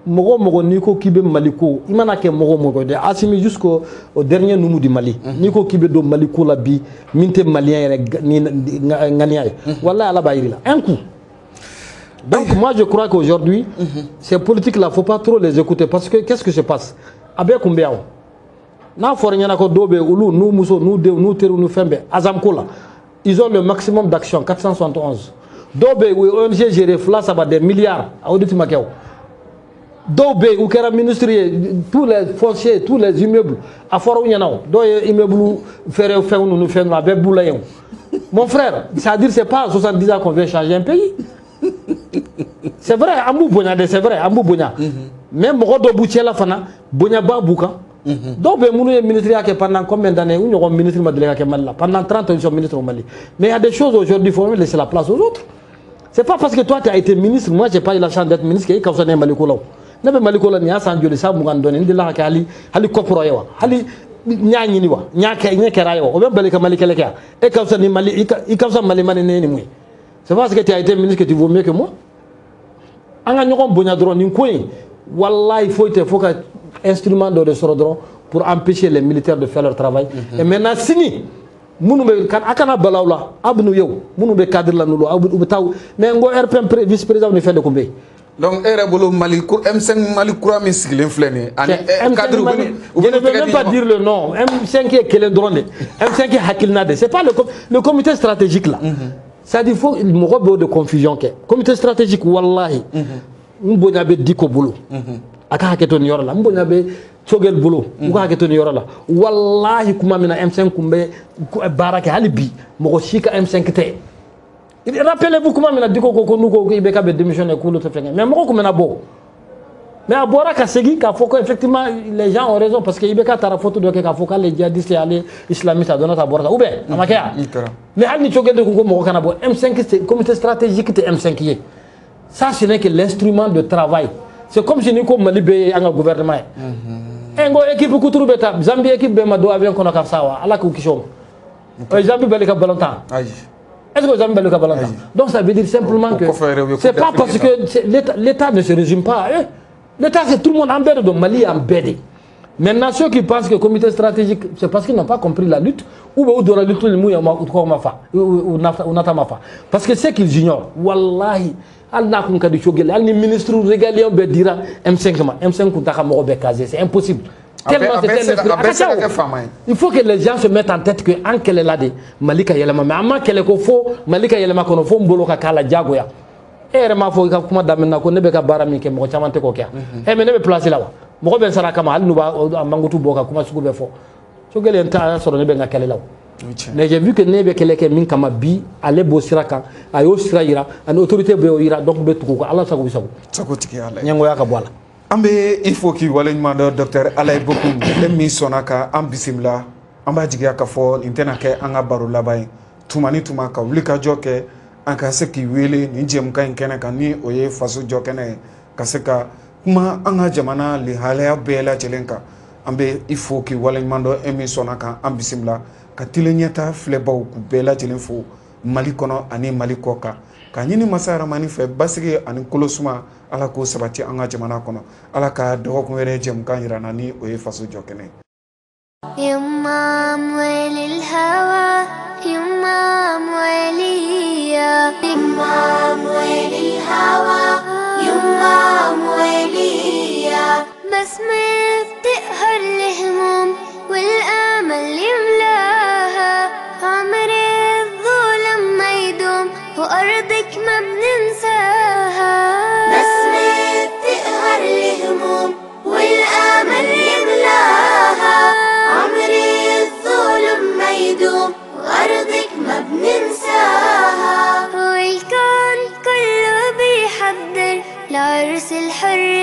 Mɔgɔ mɔgɔ n'i ko k'i bɛ Mali ko i mana kɛ mɔgɔ mɔgɔ de Assimi jusqu'au dernier numu du Mali n'i ko k'i bɛ don Mali ko la bi min tɛ malien yɛrɛ ni ŋaniya ye walahi Ala b'a yir'i la un coup. Donc moi je crois qu'aujourd'hui ces politiques là faut pas trop les écouter parce que qu'est-ce qui se passe a bɛɛ kun bɛ yan o n'a fɔra ɲɛna ko dɔw bɛ yen olu n'u muso n'u denw n'u teriw n'u fɛn bɛɛ Azam ko la ils ont le maximum d'actions 471 dɔw bɛ yen u ye ONG géré 2 3 des milliards a audit ma kɛ o. Dɔw bɛ yen u kɛra ministre ye tous les fonciers tous les immeubles a fɔra u ɲɛna o dɔw ye immeuble feere fɛnw ninnu fɛn ninnu a bɛɛ b'u la yen o. Mon frère c'est-à-dire c'est pas à 70 ans qu'on vient changer un pays. C'est vrai an b'u bonya dɛ c'est vrai an b'u bonya mais mɔgɔ dɔ b'u cɛla fana bonyaba b'u kan. Dɔw bɛ minnu ye ministre kɛ pendant combien d'années, u ɲɔgɔn ministre ma deli ka kɛ Mali la. Pendant 30 ans, ils sont ministres au Mali. Mais il y a des choses aujourd'hui, il faut même laisser la place aux autres. C'est pas parce que toi tu as été ministre, moi j'ai pas eu la chance d'être ministre, que ka fisa ne ye Mali ko la o. Ne bɛ Mali ko la nin y'a san joli, san 20 dɔɔnin, n delila ka kɛ hali kɔkɔrɔ ye wa, hali n y'a ɲini wa, n y'a kɛ, n ɲɛ kɛra ye wa, o bɛ bali ka Mali kɛlɛ kɛ wa? E ka fisa ni Mali, i ka fisa Mali ma ni ne ye ni mun ye? C'est pas parce que tu as été ministre que tu vaux mieux que moi. An ka ɲɔgɔn bonya dɔrɔn. Nin ko in, wallahi, foyi tɛ fo ka instrument dɔ de sɔrɔ dɔrɔn pour empêcher les militaires de faire leur travail. Et maintenant, sini minnu bɛ a kana bala aw la, aw bɛ n'u ye o, minnu bɛ cadre la n'olu, aw bɛ u bɛ taa. Mais n ko RPM vice président ni fɛn de tun bɛ yen. Donc e yɛrɛ bolo, Mali M5 Mali kura min sigilen filɛ nin ye ani cadre, je ne veux même pas dire le nom. M5 ye kelen dɔrɔn de, M5 ye hakilina de, c'est pas le comité stratégique là. C'est-à-dire, faut mɔgɔ bɛ o de confusion kɛ. Comité stratégique, wallahi, n bonya bɛ Diko bolo, a ka hakɛ to nin yɔrɔ la. N bonya bɛ Choguel bolo, u ka hakɛ to nin yɔrɔ la. Wallahi, kuma min na M5 kun bɛ baara kɛ, hali bi mɔgɔ si ka M5 tɛ. Rappelez-vous, kuma min na Diko ko n'u ko IBK bɛ démissionner, k'olu tɛ fɛn kɛ, mais mɔgɔ kun bɛna bɔ, mais a bɔra ka segin k'a fɔ ko effectivement les gens ont raison, parce que IBK taara photo dɔ kɛ k'a fɔ k'ale djihadiste, ale islamiste, a donna ta, a bɔra ta, ou bien a ma kɛ yan? Mais hali ni Choguel de ko mɔgɔ kana bɔ M5, comité stratégique tɛ M5 ye. Ça, ce n'est que l'instrument de travail. C'est comme si ni ko Mali bɛ an ka gouvernement ye, n ko équipe kuturu bɛ taa Zambie, équipe bɛɛ ma don avion kɔnɔ ka sa wa, Ala k'u kisi o ma. Zambie bɛɛ ka ballon tan. Est-ce que Zambie bɛɛ ka ballon tan? Donc ça veut dire simplement que c'est pas parce que l'État ne se résume pas à eux. L'État, c'est tout le monde en bɛɛ de don, Mali en bɛɛ de. Maintenant, ceux qui pensent que comité stratégique, c'est parce qu'ils n'ont pas compris la lutte, ou bien dans la lutte, u ma fa, u nata ma fa. Parce que ce qu'ils ignorent, wallahi, hali n'a kun ka di Choguel, hali ni ministre régalien bɛɛ dira M5 ma, M5 kun t'a ka mɔgɔ bɛɛ caser, c'est impossible. Tellement c'est un esprit. Il faut que les gens se mettent en tête que an kɛlɛla de Mali ka yɛlɛma, mais an ma kɛlɛ ko fo Mali ka yɛlɛma kɔnɔ fo n bolo ka k'a la diyagoya. E yɛrɛ m'a fɔ i ka kuma daminɛ na ko ne bɛ ka baara min kɛ, mɔgɔ caman tɛ k'o kɛ. Ɛ, mais ne bɛ place la wa, mɔgɔ bɛ n sara a kama, hali n'u b'a mankutu bɔ ka kuma sugu bɛɛ fɔ. Choguel n t'a sɔrɔ ne bɛ n ka kɛlɛ la o. Mais j'ai vu que ne bɛ kɛlɛ kɛ min kama bi, ale b'o sira kan, a y'o sira yira, ani autorité bɛ y'o yira, donc bɛ tugu o kɔ. Ala sago i sago. Sago tigi Ala ye. Ɲɛngoya ka bɔ a la. An bɛ i fo k'i waleɲuman dɔn, docteur Alayi Bokoum, e min sɔnna ka an bisimila. An b'a jigiya k'a fɔ nin tɛna kɛ an ka baro laban ye. Tuma ni tuma, ka wuli ka jɔ kɛ, an ka se k'i wele nin jɛmukan in kɛnɛ kan, ni o ye faso jɔ kɛnɛ ye, ka se ka kuma an ka jamana lihalaya bɛɛ lajɛlen kan. An bɛ i fo k'i waleɲuman dɔn, e min sɔnna ka an bisimila. Ka tile ɲɛta filɛbaw k'u bɛɛ lajɛlen fo Mali kɔnɔ ani Mali kɔ kan, ka ɲini masa Haramani fɛ basigi ani kolosuma, Ala k'o sabati an ka jamana kɔnɔ. Ala ka dɔgɔkun wɛrɛ jɛmukan yira na, ni o ye faso jɔ kɛnɛ ye. يما أموال الهوى، يما أموالية، يما أموال الهوى، يما أموالية. بسمة بتقهر الهموم والآمل يملاها، عمر الظلم ما يدوم وأرضك ما بننساها. بسمة بتقهر الهموم والآمل يملاها، عمر الظلم ما يدوم وأرضك ما بننساها. والكون كله بيحضر لعرس الحرية.